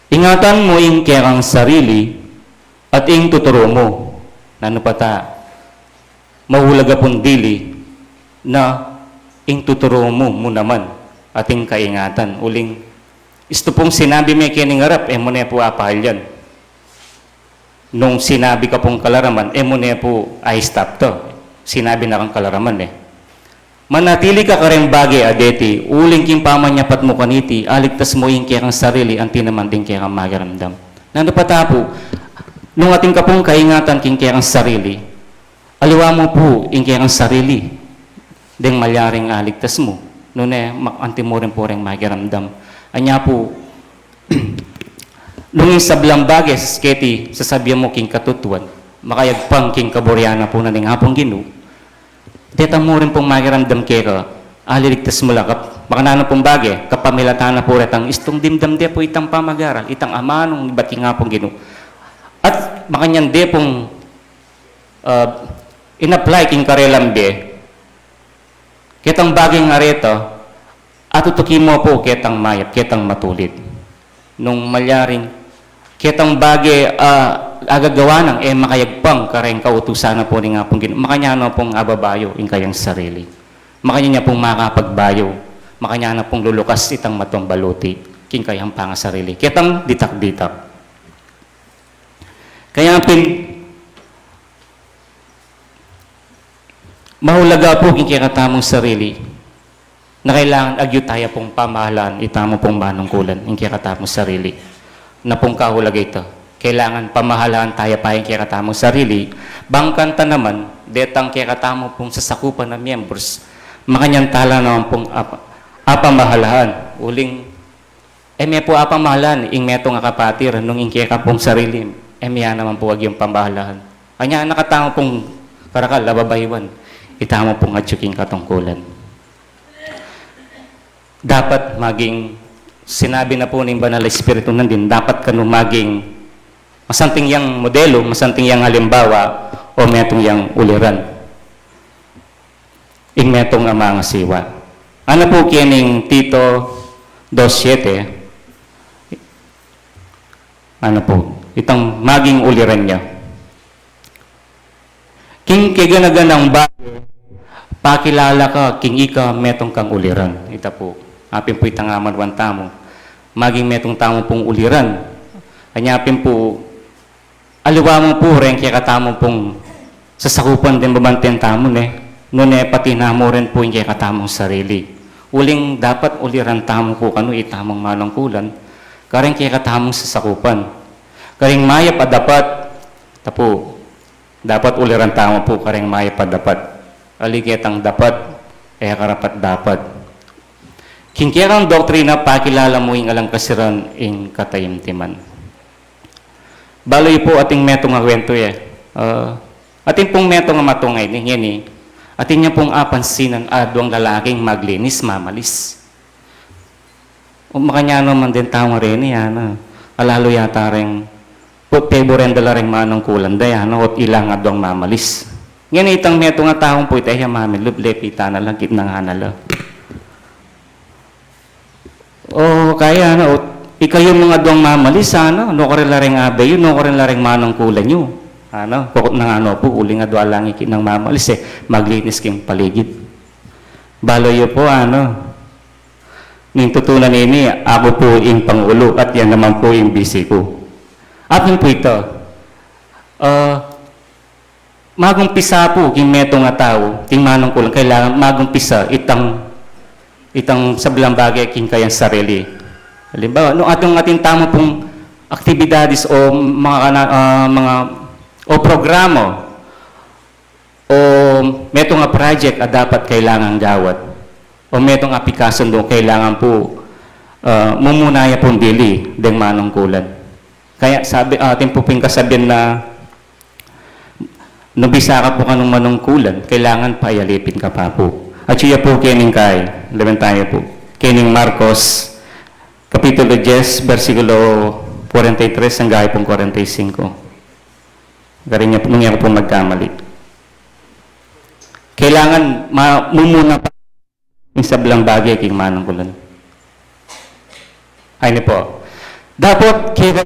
Ingatan mu ing kekang sarili at ing tuturu mu. Nanu pa ta? Maulaga pung dili na ing tuturu mu, mu naman, atin kaingatan. Uling, istu pung sinabi me keni ngarap, e mu ne pu apahalyan. Nung sinabi ka pung kalaraman, e mu ne pu i-stop ta. Sinabi na kang kalaraman e. Manatili ka kareng bage a deti, uling king pamanyapat mu kaniti, aligtas mu ing kekang sarili, anti naman ding kekang makiramdam. Nanu pa ta pu, nung atin ka pung kaingatan king kekang sarili, aliwa mu pu ing kekang sarili, deng malyaring aligtas mu. Nune, ma-, anti mu rin pu reng makiramdam. Anya pu, nung ing sablang bage, keti, sasabyan mu king katutuan, makayagpang king kaburian na pu na ning Apung Ginu. Detang mu rin pung makiramdam keka, aliligtas mu la kap-, makananu pung bage, kapamilatan na pu retang istung dimdam de pu itang pamagaral, itang amanung ibat king Apung Ginu. At makanyan de pung ah, in-apply king karelang bie, ketang bage a reta, atutuki mu pu ketang mayap, ketang matulid. Nung malyaring, ketang bage, ah, agagawa nang e makayagpang kareng kautusan na pu ning Apung Ginu, makanyan na pung ababayu ing kayang sarili. Makanyan ya pung makapagbayu, makanyan na pung lulukas itang matumbaluti king kayang pangasarili. Ketang ditak-ditak. Kaya pin, mahulaga pu ing kekatamung sarili, na kailangan agyu taya pung pamahalaan itamu pung manungkulan, ing kekatamung sarili. Na pung kahulaga ita, kailangan pamahalaan taya pa ing kekatamung sarili, bang kanita naman, detang kekatamu pung sasakupan a miyembros, makanyan tala naman pung apa-, apamahalaan, uling e me pu apamahalaan ing metung a kapatid, nung ing keka pung sarili, e me ya naman pu agyung pamahalaan. Anya, na katamu pung karakal a babayuan, itamu pung atyu king katungkulan. Dapat maging, sinabi na pu ning Banal a Espiritu nandin, dapat kanu maging masanting yang modelu, masanting yang halimbawa, o metung yang uliran. Ing metung a mangasiwa. Ano po kening Tito dos siete? Ano po? Itang maging uliran ya. King kegana-ganang bage, pakilala ka king ika metung kang uliran. Ita po. Apin po itang amanuan tamu. Maging metung tamu pung uliran. Anya pin po, aliwa mu po reng kekatamu pung sasakupan deng babanten tamu, ne. Nune pati na mu rin po ing kekatamung sarili. Uling dapat uliran tamu po kanu itamung manungkulan, kareng kekatamung sasakupan. Kareng mayap a dapat, ita po, dapat uliran tamu po kareng mayap a dapat. Ali ketang dapat, e karapat-dapat. King kekang doktrina, pakilala mu ing alang kasiran ing kataimtiman. Balu yu po atin metung a kwentu e. Ah, atin pung metung a matung a ini, ngeni, atin ya pung apansinan a aduang lalaking maglinis, mamalis. O makanyan no man deng tau ngeni, ana. Alalu yata reng, put favoren da la reng manungkulan da, ana, ot ila ing aduang mamalis. Ngeni itang metung a tau pu ita, e ya mamilub, lepitan na la, kitnan na la. O kaya, ana, ot ikayu mang aduang mamalis, ana, nukarin la reng abe yu, nukarin la reng manungkulan yu. Ana, kukutnan na no pu, uling adua lang ikit nang mamalis, e, maglinis king paligid. Balu yu po, ana. Ning tutunan ini, aku po ing pangulo at yan naman po ing bisi ku. Atin po ita, ah, magumpisa po king metung a tau, king manungkulan, kailangan magumpisa itang, itang sablang bage king kayang sarili. Halimbawa, nung atin, atin tamu pung aktibidades o mga kana-, ah, mga, o programa, o metung a project a dapat kailangan gawat, o metung a pikasundo, kailangan po, ah, mumuna ya pung dili deng manungkulan. Kaya sabi, atin po pung kasabian na, nung bisa ka po kanung manungkulan, kailangan payalipin ka pa po. At yu ya po kening kay, lawen tamu po. Kening Marcos, Kapitulo diyes, bersikulo kwarenta y tres angga pung kwarenta y singko. Garing ya, nung ya ku po magkamali. Kailangan ma-, mumuna pa ing sablang bage king manungkulan. Ay, ini po. Dapat kaya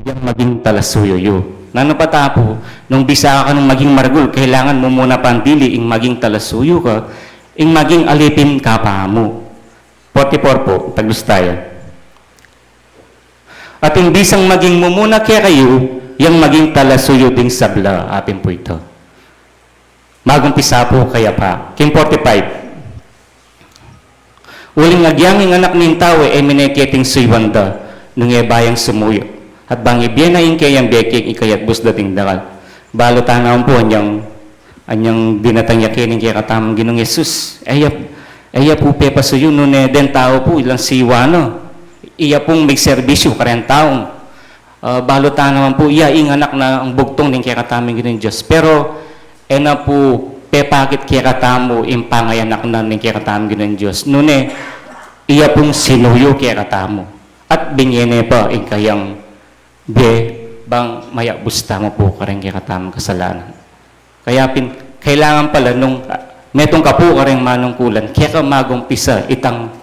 yang maging talasuyu yu. Nanu pa ta pu, nung bisa ka nung maging maragul, kailangan mu muna pandili ing maging talasuyu ka, ing maging alipin ka pa mu. Forty-four po, tagdus taya. At ing bisang maging mumuna kekayu, yang maging talasuyu ding sabla, apin pu ita. Magumpisa pu kaya pa. King forty-five. Uling agyang ing Anak ning Tau e, e mine keting suyuan da, nung e ba yang sumuyu. At bang ibie na ing keyang bie king ikayatbus da ding dakal. Balu ta naman pu anyang, anyang dinatang ya keni ing kekatamung Ginung Jesus. E ya, e ya pu pepasuyu nune deng tau pu, ilang siyuan na. Iya pung migserbisyu kareng tau. Ah, balu ta naman pu, iya ing anak nang bugtung ning kekatamung Ginung Dios. Pero, e na pu pepakit kekatamu ing pangayanak na ning kekatamung Ginung Dios. Nune, iya pung sinuyu kekatamu. At binye ne pa ing kayang bie bang mayabus tamu pu kareng kekatamung kasalanan. Kaya pin, kailangan pala nung, ah, metung ka pu kareng manungkulan, keka magumpisa itang,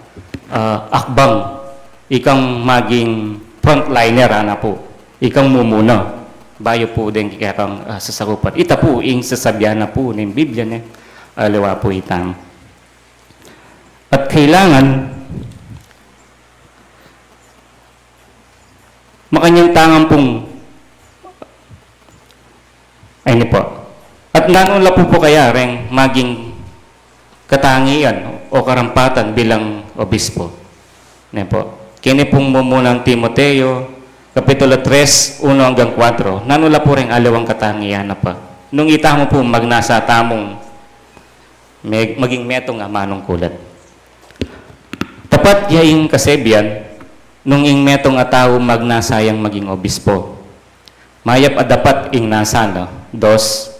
ah, akbang, ikang maging frontliner, ana pu, ikang mumuna, bayu pu deng kekang, ah, sasakupan. Ita pu ing sasabian na pu ning Biblia, ne, aliwa pu itang. At kailangan, makanyan tangan pung, ay, ini po. At nanu la pu pu kaya reng maging katangian o karampatan bilang obispo? Ini po. Keni pung mumunang Timoteo, Kapitulo tres, uno anggang kuwatro. Nanu la pu reng aliwang katangian na pa? Nung ita mu pu magnasa tamung me-, maging metung a manungkulan. Tapat ya ing kasebian, nung ing metung a tau magnasa yang maging obispo. Mayap a dapat ing nasa na. Dos,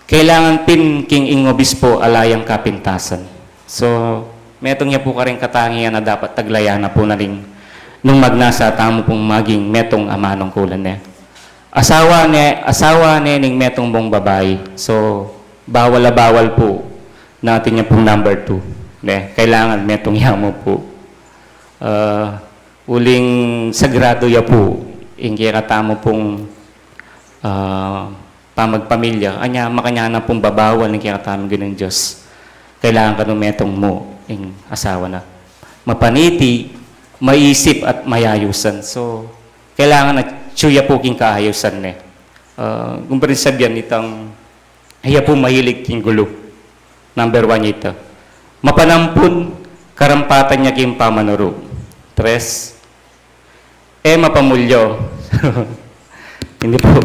kailangan pin king ing obispo ala yang kapintasan. So, metung ya pu kareng katangian a dapat taglayan na pu na ring nung magnasa tamu pung maging metung a manungkulan, ne. Asawa ne, asawa ne ning metung mung babai. So, bawal a bawal pu na atin ya pung number two. Ne, kailangan metung ya mu pu. Ah, uling sagrado ya pu ing kekatamu pung, ah, pamagpamilya. Anya, makanyan na pung babawal ing kekatamung Ginung Dios. Kailangan kanu metung mu ing asawa na mapaniti, maisip at mayayusan. So, kailangan atyu ya pu king kaayusan ne. Ah, kung pwedeng sabian itang, iya pu mahilig king gulu. Number one ita. Mapanampun, karampatan ya king pamanuru. Tres, e mapamulyo. Hindi pu.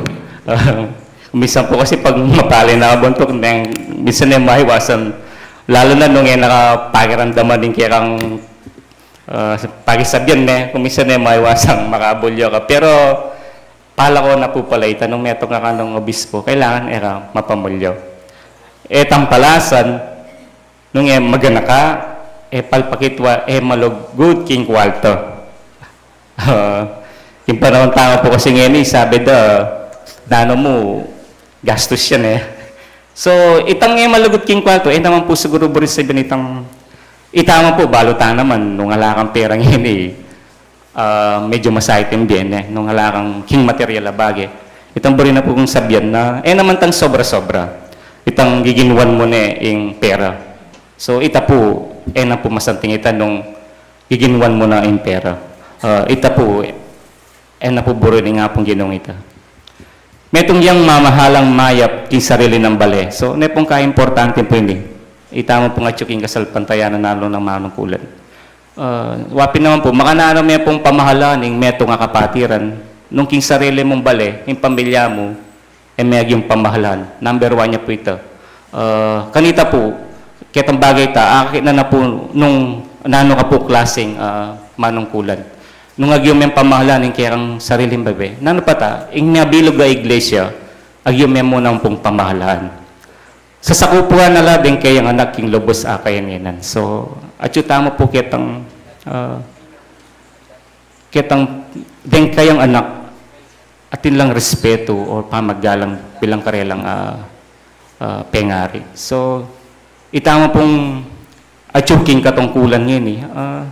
Ah, minsan pu kasi pag mapali na buntuk, neng, minsan e maiwasan. Lalo na nung e na ka pakiramdaman ing kekang, ah, pakisabian ne, kung minsan e maiwasang makabulyo ka. Pero, pala ko na pu pala ita, nung metung ka kanung obispo, kailangan e ka mapamulyo. E tampalasan, nung e maganaka, e palpakitwa, e malugud king kwarto. Ah, king panahun tamu pu kasi ngeni, sabi da, nanu mu, gastus yan e. So, itang e malugud king kwarto, e naman pu siguru buri sabian itang, itamu pu, balu ta naman, nung ala kang pera ngeni, ah, medyu masakit ing bie ne, nung ala kang king material a bage. Itang buri na pu kung sabian na, e naman tang sobra-sobra. Itang giginuan mu ne ing pera. So, ita pu, e na pu masanting ita nung giginuan mu na ing pera. Ah, ita pu, e na pu buri ning Apung Ginu ita. Metung yang mamahalang mayap king sarili nang bale. So, ne pung kaimportante pu ini. Itamu pung atyu king kasalpantayanan na lu nang manungkulan. Ah, wa pin naman pu, makananu me pung pamahalan ing metung a kapatiran, nung king sarili mung bale, ing pamilya mu, e me agyung pamahalan. Number one ya pu ita. Ah, kanita pu, ketang bagay ta, akit na na pu nung nanu ka pu klasing, ah, manungkulan. Nung agyu meng pamahalan ing kekang sariling bale, nanu pa ta, ing mabilug a iglesia, agyu me mu nang pung pamahalan. Sasakupan na la deng kayang anak king lubus a kayanenan. So, atyu tamu pu ketang, ah, ketang deng kayang anak, atin lang respetu o pamaggalang bilang karelang, ah, ah, pengari. So, itamu pung atyu king katungkulan ngeni, ah,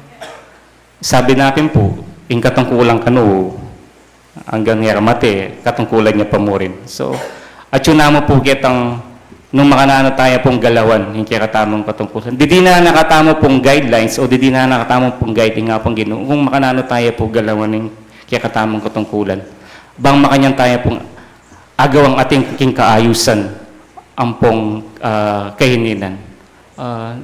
sabi na pin pu, ing katungkulan kanu, anggang e ka mate, katungkulan ya pa mu rin. So, atyu namu pu ketang nung makananu taya pung galawan ing kekatamung katungkulan. Didinan na katamu pung guidelines o didinan na katamu pung guide ing Apung Ginu, kung makananu taya pu galawan ing kekatamung katungkulan. Bang makanyan taya pung agawang atin king kaayusan ampong, ah, kaininan. Ah,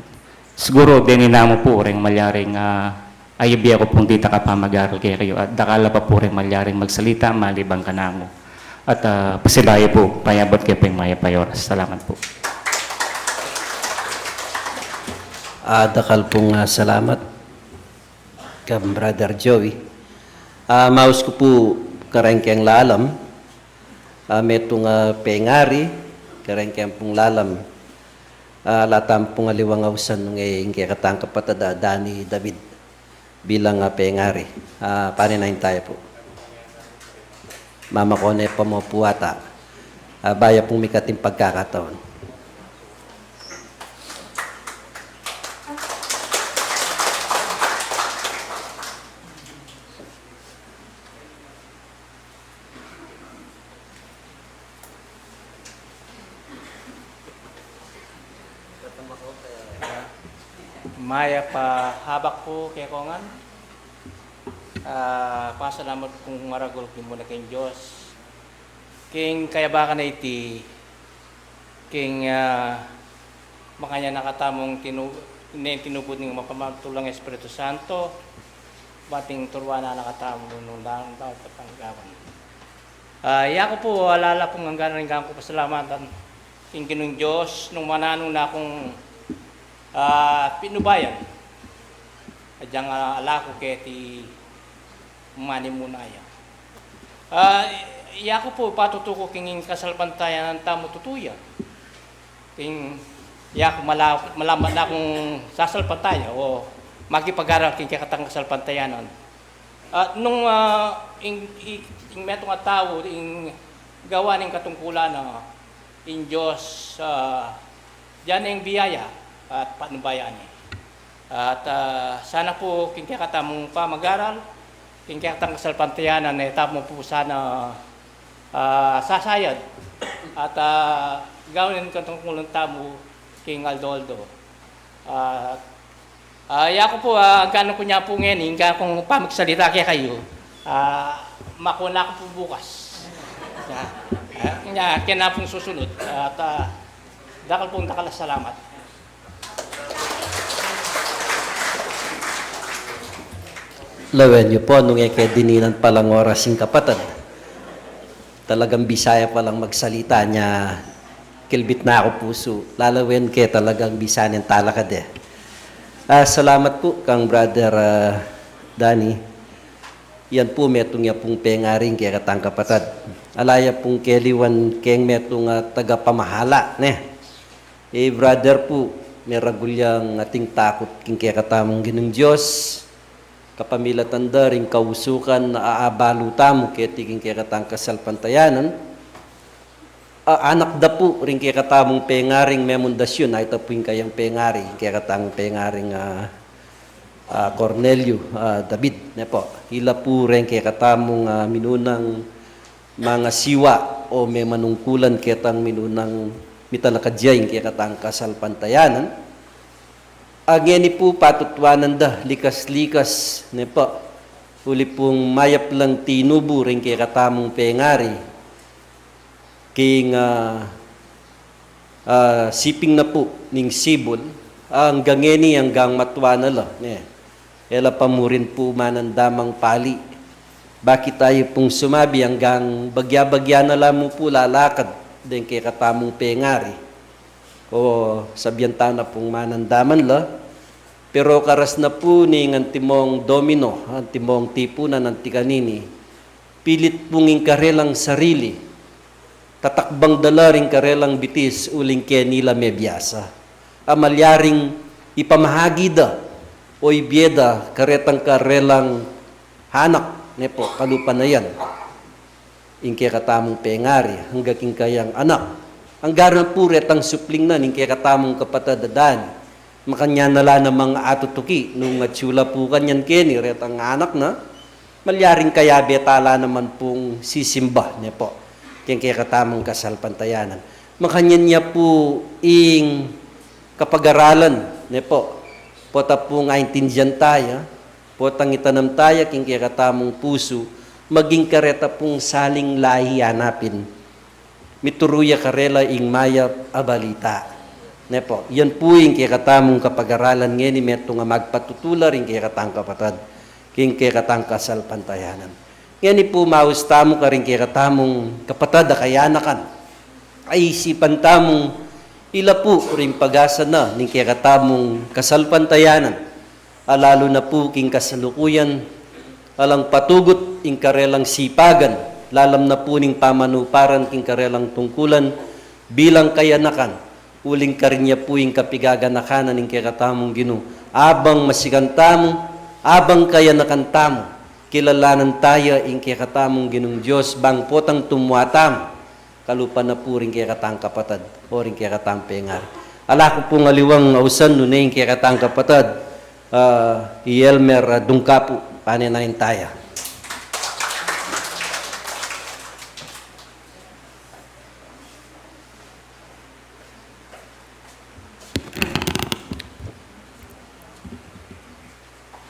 siguru deni namu pu reng malyaring, ah, ayabie ku pung ditak a pamag-aral kekayu at dakal la pa pu reng malyaring magsalita maliban kanamu. At, ah, pasibayu pu, payabut ke pu ing mayap a oras. Salamat pu. Ah, dakal pung, ah, salamat kang Brother Joey. Ah, maus ku pu kareng keng lalam, ah, metung a pengari, kareng keng pung lalam, ah, ala tamu pung aliwang ausan nung e ing kekatang kapatad a Dani David bilang a pengari. Ah, paninayan taya pu. Mamakone pa mu pu ata. Ah, baya pung mikat ing pagkakataon. Mayap a habak pu kekongan. Ah, pasalamat kung maragul king muna king Dios. King kayabakan a iti, king, ah, makanyan na katamung tinu-, ne tinubud ning mapamatul a Espiritu Santo, bating turuan na katamu nung daun daun patanggapan. Ah, yaku pu, ala la pung anggang ring ku pasalamatan king Ginung Dios nung mananu na kung, ah, pinubayan. Agyang, ah, ala ku keti manimunaya. Ah, yaku pu, patutu ku king kasalpantayanan tamu tutu ya. King yaku mala-, malambat na kung sasalpantaya o makipag-aral king kekatang kasalpantayanan. At nung, ah, ing, i-, ing metung a tau, ing gawa ning katungkulan na ing Dios, ah, diyan ing biyaya at panubayan. At, ah, sana pu king kekatamung pamagaral, king kekatang kasalpantayanan, e tamu pu sana, ah, sasayad. At, ah, gawin ing katungkulan tamu king aldo-aldo. Ah, ah, yaku pu, ah, anggang ku ne pu ngeni, anggang kung pamagsalita kekayu, ah, makuna ku pu bukas. Ya, ah, ya, kena pung susunod. At, ah, dakal pung dakal a salamat. Lawen yu pu, nung e ke dininan palang oras ing kapatad. Talagang bisa ya palang magsalita, nya kilbit na ku pusu. Lalawen ke talagang bisa neng talakad e. Ah, salamat pu kang Brother, ah, Danny. Yan pu, metung ya pung pengari ing kekatang kapatad. Ala ya pung keliwan keng metung a tagapamahala, ne. E, brother pu, meragul yang ating takut king kekatamung Ginung Dios, kapamilatan da ring kausukan a abalu tamu keti king kekatang kasalpantayanan. A, anak da pu ring kekatamung pengaring Memundasyun, a ita pu ing kayang pengari, ing kekatamung pengaring, ah, ah, Cornelio, ah, David, ne pu. Ila pu reng kekatamung, ah, minunang mangasiwa o memanungkulan ketang minunang mitalakad ya ing kekatang kasalpantayanan. A, ngeni pu patutuanan da likas-likas, ne pu. Uli pung mayap lang tinubu ring kekatamung pengari king, ah, ah, siping na pu ning sibul, anggang ngeni, anggang matua na la, ne. E la pa mu rin pu manandamang pali. Bakit tayu pung sumabi anggang bagya-bagya na la mu pu lalakad deng kekatamung pengari? O sabian ta na pung manandaman la, pero karas na pu ning antimong domino, antimong tipunan, anti kanini, pilit pung ing karelang sarili, tatakbang da la ring karelang bitis uling keni la mebiasa. A malyaring ipamahagi da o ibie da karetang karelang anak, ne pu, kalupa na yan ing kekatamung pengari, angga king kayang anak. Angga na pu retang supling na ning kekatamung kapatad a Danny. Makanyan na la namang atutuki nung atyu la pu kanyan keni retang anak na, malyaring kayabe ta la naman pung sisimba, ne pu, keng kekatamung kasalpantayanan. Makanyan ya pu ing kapagaralan, ne pu, pota pung aintindian taya, potang itanam taya king kekatamung pusu, maging kareta pung saling lahi anapin. Mituru ya karela ing mayap a balita. Ne pu, yan pu ing kekatamung kapagaralan ngeni, metung a magpatutula ring kekatang kapatad king kekatang kasalpantayanan. Ngeni pu, maus tamu karing kekatamung kapatad a kayanakan. Ay, isipan tamung ila pu ring pag-asa na ning kekatamung kasalpantayanan. A lalu na pu king kasalukuyan, alang patugut ing karelang sipagan, lalam na pu ning pamanuparan king karelang tungkulan bilang kayanakan, uling karin ya pu ing kapigaganakanan ning kekatamung Ginu. Abang masikan tamu, abang kayanakan tamu, kilalanan taya ing kekatamung Ginung Dios, bang potang tumua tamu kalupa na pu ring kekatang kapatad o ring kekatang pengari. Ala ku pung aliwang ausan, nune ing kekatang kapatad, ah, i Elmer, ah, Dungkapu, panenayan taya.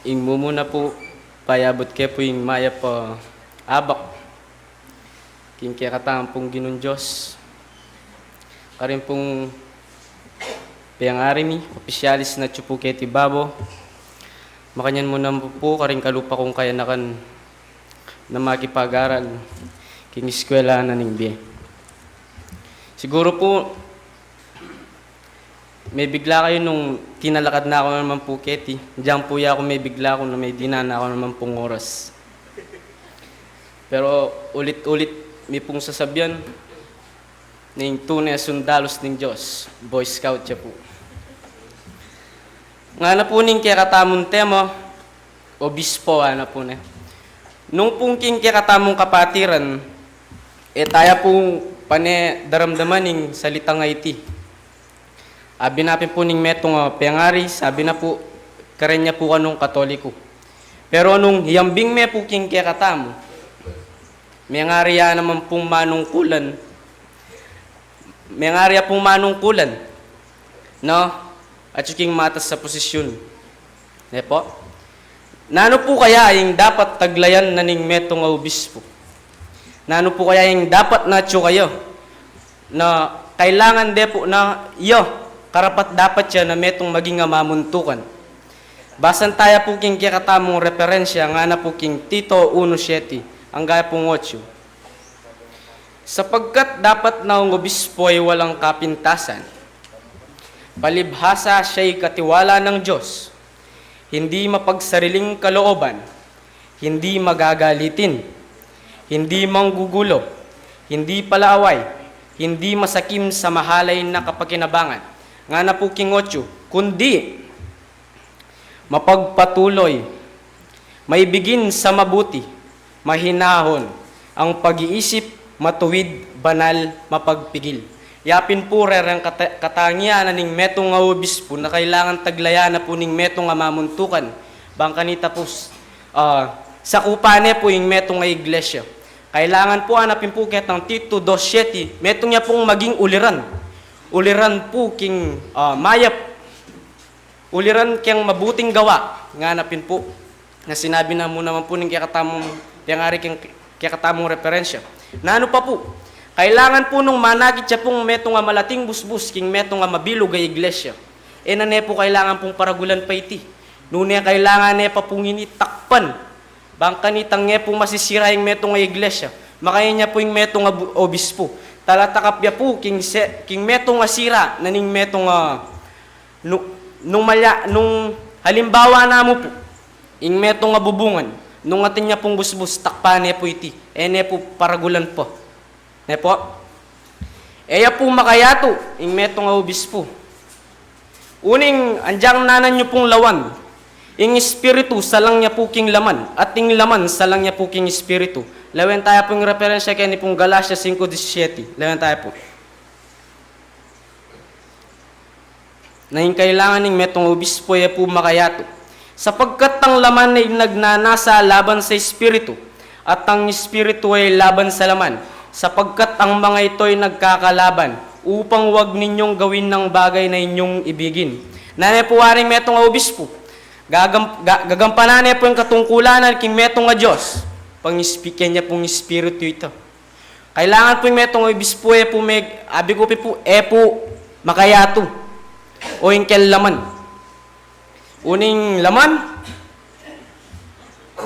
Ing mumuna pu, payabut ke pu ing mayap a abak king kekatang pung Ginung Dios. Karin pung pengari mi, opisyalis na atyu pu keti babo. Makanyan mu naman pu karing kalupa kung kayanakan na makipag-aral king eskwela na ning bie. Siguru pu, mebigla kayu nung tinalakad na ku naman pu keti. Dinan pu ya ku mebigla kung may dinan na ku naman pung oras. Pero ulit-ulit mi pung sasabian, ning tune a sundalus ning Dios, Boy Scout ya pu. Ngana pu ning kekatamung tema, obispo, ana pu ne. Nung pung king kekatamung kapatiran, e taya pung pane daramdaman ing salitang iti. Abi na pin pu ning metung a pengari, sabi na pu, karen ya pu kanung Katoliko. Pero nung iyambing me pu king kekatamu, mengari ya naman pung manungkulan, mengari ya pung manungkulan, no? At king matas a posisyun. Ne po? Nanu pu kaya ing dapat taglayan na ning metung a obispu? Nanu pu kaya ing dapat na atyu kaya na kailangan de pu na iya, karapat-dapat ya na metung maging a mamuntukan? Basan taya pu king kekatamung reperensya, ngana pu king Tito uno siete, angga pung otso. Sapagkat dapat na ing obispo ay walang kapintasan, palibhasa siya'y katiwala ng Diyos, hindi mapagsariling kalooban, hindi magagalitin, hindi manggugulo, hindi palaaway, hindi masakim sa mahalay na kapakinabangan. Ngana pu king otso, kundi mapagpatuloy, maibigin sa mabuti, mahinahon ang pag-iisip, matuwid, banal, mapagpigil. Ya pin pu rereng kata-, katangian na ning metung a obispu na kailangan taglayan na pu ning metung a mamuntukan. Bang kanita pu, ah, sakupan ne pu ing metung a iglesia. Kailangan pu, ngana pin pu ketang Tito dos siete, metung ya pung maging uliran. Uliran pu king, ah, mayap. Uliran keng mabuting gawa, ngana pin pu. Na sinabi na mu naman pu ning kekatamung, pengari keng kekatamung reperensya. Nanu pa pu? Kailangan pu nung manakit ya pung metung a malating busbus king metung a mabilug a iglesia, e na ne pu kailangan pung paragulan pa iti. Nune kailangan ne pa pung ini takpan. Bang kanitang e pu masisira ing metung a iglesia, makayan ya pu ing metung a bu-, obispu. Talatakap ya pu king se-, king metung a sira na ning metung a Nu-, nung malya-, nung halimbawa na mu pu, ing metung a bubungan, nung atin ya pung busbus, takpan ne pu iti, e ne pu paragulan pa. Ne pu? E ya pu makayatu, ing metung a obispu. Uling, agyang nanan yu pung lawan, ing espiritu, salang ya pu king laman, at ing laman, salang ya pu king espiritu. Lawen taya pu ing reperensya keni pung Galacia singko disisiete. Lawen taya pu. Na ing kailangan ning metung a obispu e pu makayatu. Sapagkat ang laman ay nagnanasa laban sa espiritu, at ang espiritu ay laban sa laman, sapagkat ang mga ito ay nagkakalaban, upang wag ninyong gawin ang bagay na inyong ibigin. Nanu pu waring metung a obispu? Gagam-, ga-, gagampanan ne pu ing katungkulan na king metung a Dios. Pangispikan ya pung espiritu ita. Kailangan pu ing metung a obispu e pu meg-, abi ku pi pu, e pu makayatu. O ing keng laman. Uling laman,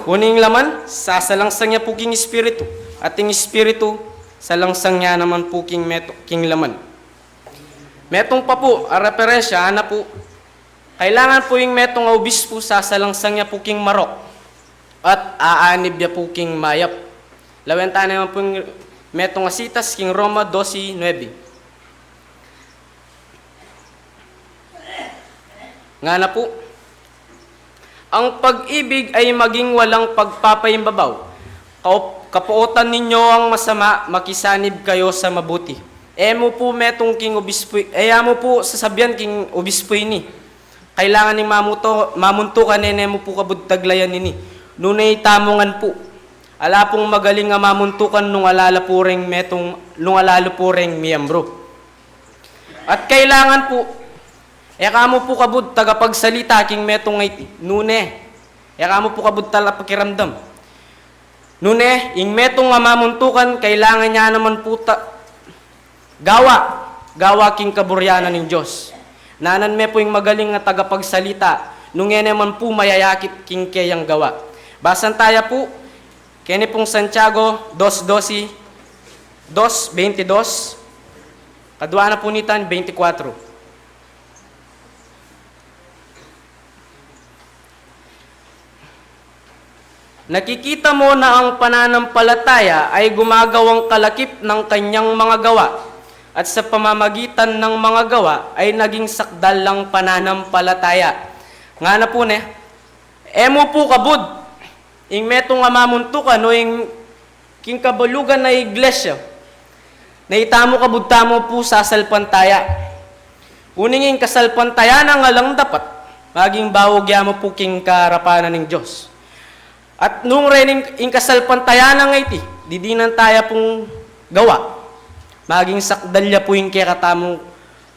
uling laman, sasalangsang ya pu king espiritu. At ing espiritu, salangsang ya naman pu king metu-, king laman. Metung pa pu a reperensya, ngana pu, kailangan pu ing metung a obispu sasalangsang ya pu king marok at aanib ya pu king mayap. Lawen taya naman pu ing metung a sitas king Roma dose nuebe. Ngana pu, ang pag-ibig ay maging walang pagpapaimbabaw. Kaup-, kapuotan ninyo ang masama, makisanib kayo sa mabuti. E mu pu metung king obispu, e ya mu pu sasabian king obispu ini. Kailangan ning mamuto-, mamuntukan, e ne mu pu kabud taglayan ini. Nune itamu ngan pu. Ala pung magaling a mamuntukan nung ala la pu reng metung, nung ala la pu reng miyembru. At kailangan pu, e ka mu pu kabud tagapagsalita king metung a iti. Nune, e ka mu pu kabud talapakiramdam. Nune, ing metung a mamuntukan, kailangan ya naman pu ta-, gawa, gawa king kaburian na ning Dios. Nanan me pu ing magaling a tagapagsalita, nung e ne man pu mayayakit king keyang gawa. Basan taya pu, keni pung Santiago dos doce, dos veintidos, kadua na pu nitan, veinticuatro. Nakikita mo na ang pananampalataya ay gumagawang kalakip ng kanyang mga gawa, at sa pamamagitan ng mga gawa ay naging sakdal ng pananampalataya. Ngana pu ne, e mu pu kabud Ing metung a mamuntukan o ing king kabalugan a iglesia, na itamu kabud tamu pu sasalpantaya. Uling ing kasalpantaya na nga lang dapat, maging bawag ya mu pu king karapanan ning Dios. At nung rening ing kasalpantaya na nga iti, didinan taya pung gawa, maging sakdal ya pu ing kekatamung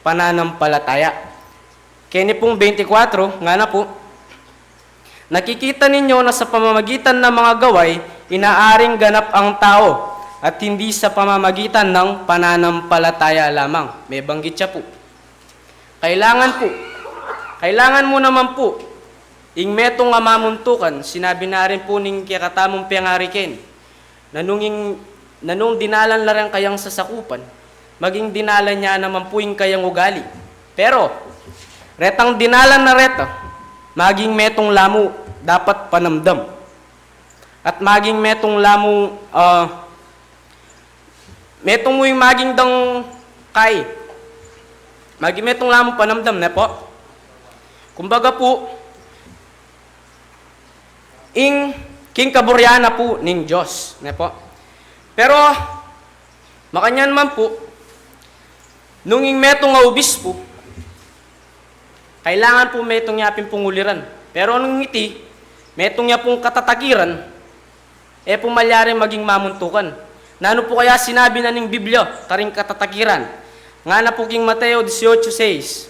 pananampalataya. Keni pung twenty-four, ngana pu, "Nakikita ninyo na sa pamamagitan ng mga gawain, inaaring ganap ang tao, at hindi sa pamamagitan ng pananampalataya lamang." May banggit siya pu. Kailangan pu. Kailangan mu naman pu. Ing metung a mamuntukan, sinabi na rin pu ning kekatamung pengari keni. Nanung ing, nanung dinalan la ring kayang sasakupan, maging dinalan ya naman pu ing kayang ugali. Pero, retang dinalan na reta, maging metung la mu dapat panamdam. At maging metung la mu, ah, metung mu ing maging dang kai. Maging metung la mu panamdam, ne pu? Kumbaga pu, ing king kaburian na pu ning Dios, ne pu? Pero, makanyan man pu, nung ing metung a ubis pu, kailangan pu metung ya pin pung uliran. Pero nung iti, metung ya pung katatakiran, e pu malyari maging mamuntukan. Nanu pu kaya sinabi na ning Biblia karing katatakiran? Ngana pu king Mateo dieciocho seis,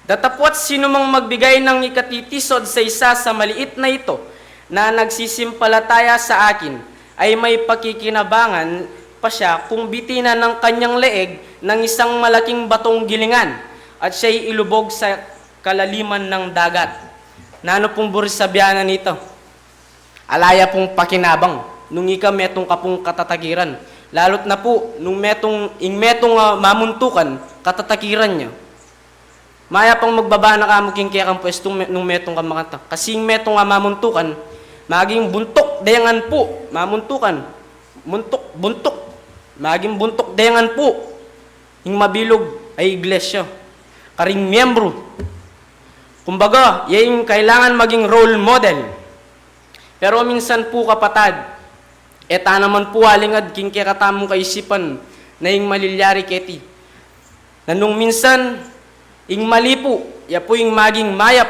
"Datapwat sinumang magbigay ng ikatitisod sa isa sa maliit na ito na nagsisimpalataya sa akin, ay may pakikinabangan pa siya kung bitinan ng kanyang leeg ng isang malaking batong gilingan at siya'y ilubog sa kalaliman ng dagat." Nanu pung buri sabian na nita? Ala ya pung pakinabang nung ika metung ka pung katatakiran. Lalu na pu, nung metung, ing metung a mamuntukan, katatakiran ya. Mayap pang magbaba na ka mu king kekang pwestu me-, nung metung ka makanta. Kasi ing metung a mamuntukan, maging buntuk dengan pu, mamuntukan. Muntuk, buntuk. Maging buntuk dengan pu ing mabilug a iglesia karing miyembru. Kumbaga, ya ing kailangan maging role model. Pero minsan pu, kapatad, e ta naman pu alingad king kekatamung kaisipan na ing malilyari keti. Nanung minsan, ing mali pu, ya pu ing maging mayap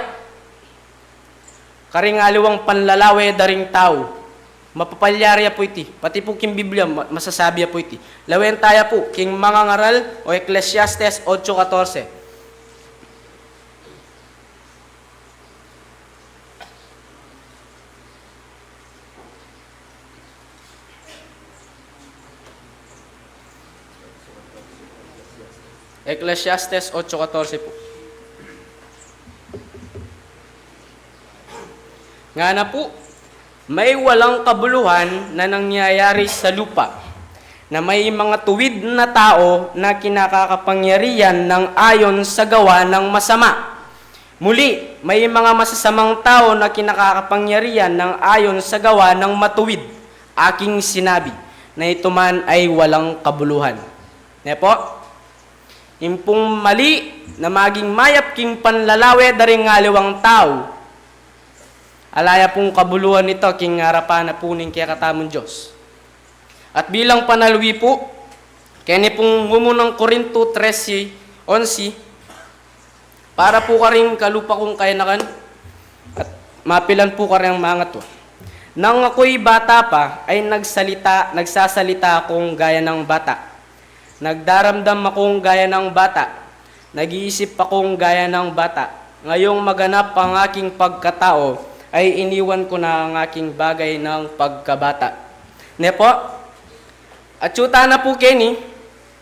karing aliwang panlalawe da ring tau. Mapapalyari ya pu iti. Pati pu king Biblia, ma-, masasabi ya pu iti. Lawen taya pu king Mangangaral o Ecclesiastes ocho catorce. Ecclesiastes ocho catorce pu. Ngana pu, "May walang kabuluhan na nangyayari sa lupa, na may mga tuwid na tao na kinakakapangyarihan ng ayon sa gawa ng masama. Muli, may mga masasamang tao na kinakakapangyarihan ng ayon sa gawa ng matuwid. Aking sinabi na ito man ay walang kabuluhan." Ne pu? Ing pung mali na maging mayap king panlalawe da ring aliwang tau, ala ya pung kabuluhan nita king arapan na pu ning kekatamung Dios. At bilang panalwi pu, keni pung mumunang Korinto trese onse, para pu karing kalupa kung kayanakan, at mapilan pu karing mangatua. Nang ako'y bata pa, ay nagsalita, nagsasalita akong gaya ng bata. Nagdaramdam akong gaya ng bata. Nag-iisip akong gaya ng bata. Ngayong maganap ang aking pagkatao, ay iniwan ko na ang aking bagay ng pagkabata. Ne pu? At yu tana pu keni,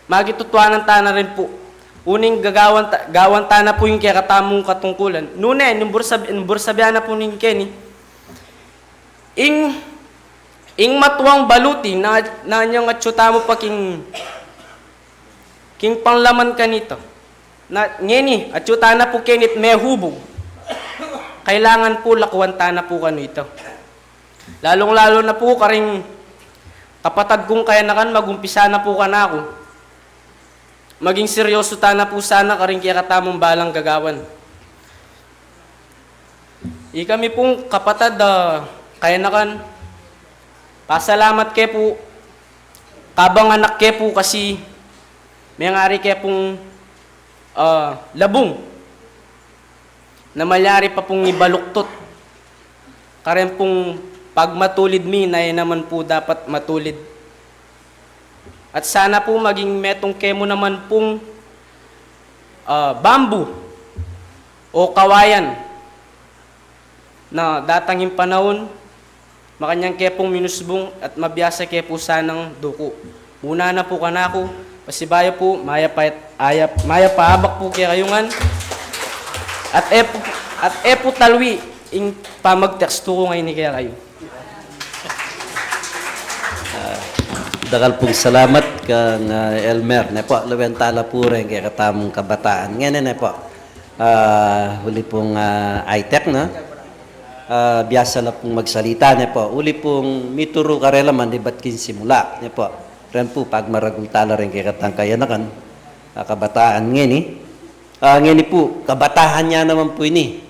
magitutuanan tana rin pu. Uling gagawan ta-, gawan tana pu ing kekatamung katungkulan. Nune, nung buri sab-, nung buri sabian na pu ning keni, ing, ing matuang baluti na, na nyang atyu tamu pa king, king panglaman kanita. Na, ngeni, atyu tana pu keni at mehubug. Kailangan pu lakuan tana pu kanu ita. Lalung-lalu na pu karing kapatad kung kayanakan, magumpisa na pu kanaku. Maging seryoso tana pu sana karing kekatamung balang gagawan. Ikami pung kapatad a kayanakan, pasalamat ke pu, kabang anak ke pu kasi mengari ke pung, ah, labung na malyari pa pung ibaluktut. Karen pung pagmatulid mi na e naman pu dapat matulid. At sana pu maging metung kemu naman pung, ah, bambu o kawayan na datang ing panaun, makanyan ke pung minusbung at mabiasa ke pu sanang duku. Muna na pu kanaku, pasibayu pu, mayap a, ayap, mayap a abak pu kekayu ngan. At e pu, at e pu talwi ing pamagtekstu ku ngeni kekayu. Ah, dakal pung salamat kang, ah, Elmer, ne pu, lawen tala pu reng kekatamung kabataan. Ngeni ne pu, ah, uli pung, ah, high-tech, no? Ah, biasa la pung magsalita, ne pu. Uli pung mituru karela man ibat king simula, ne pu. Ren pu, pagmaragul tala reng kekatang kayanakan, ah, kabataan ngeni. Ah, ngeni pu, kabataan ya naman pu ini.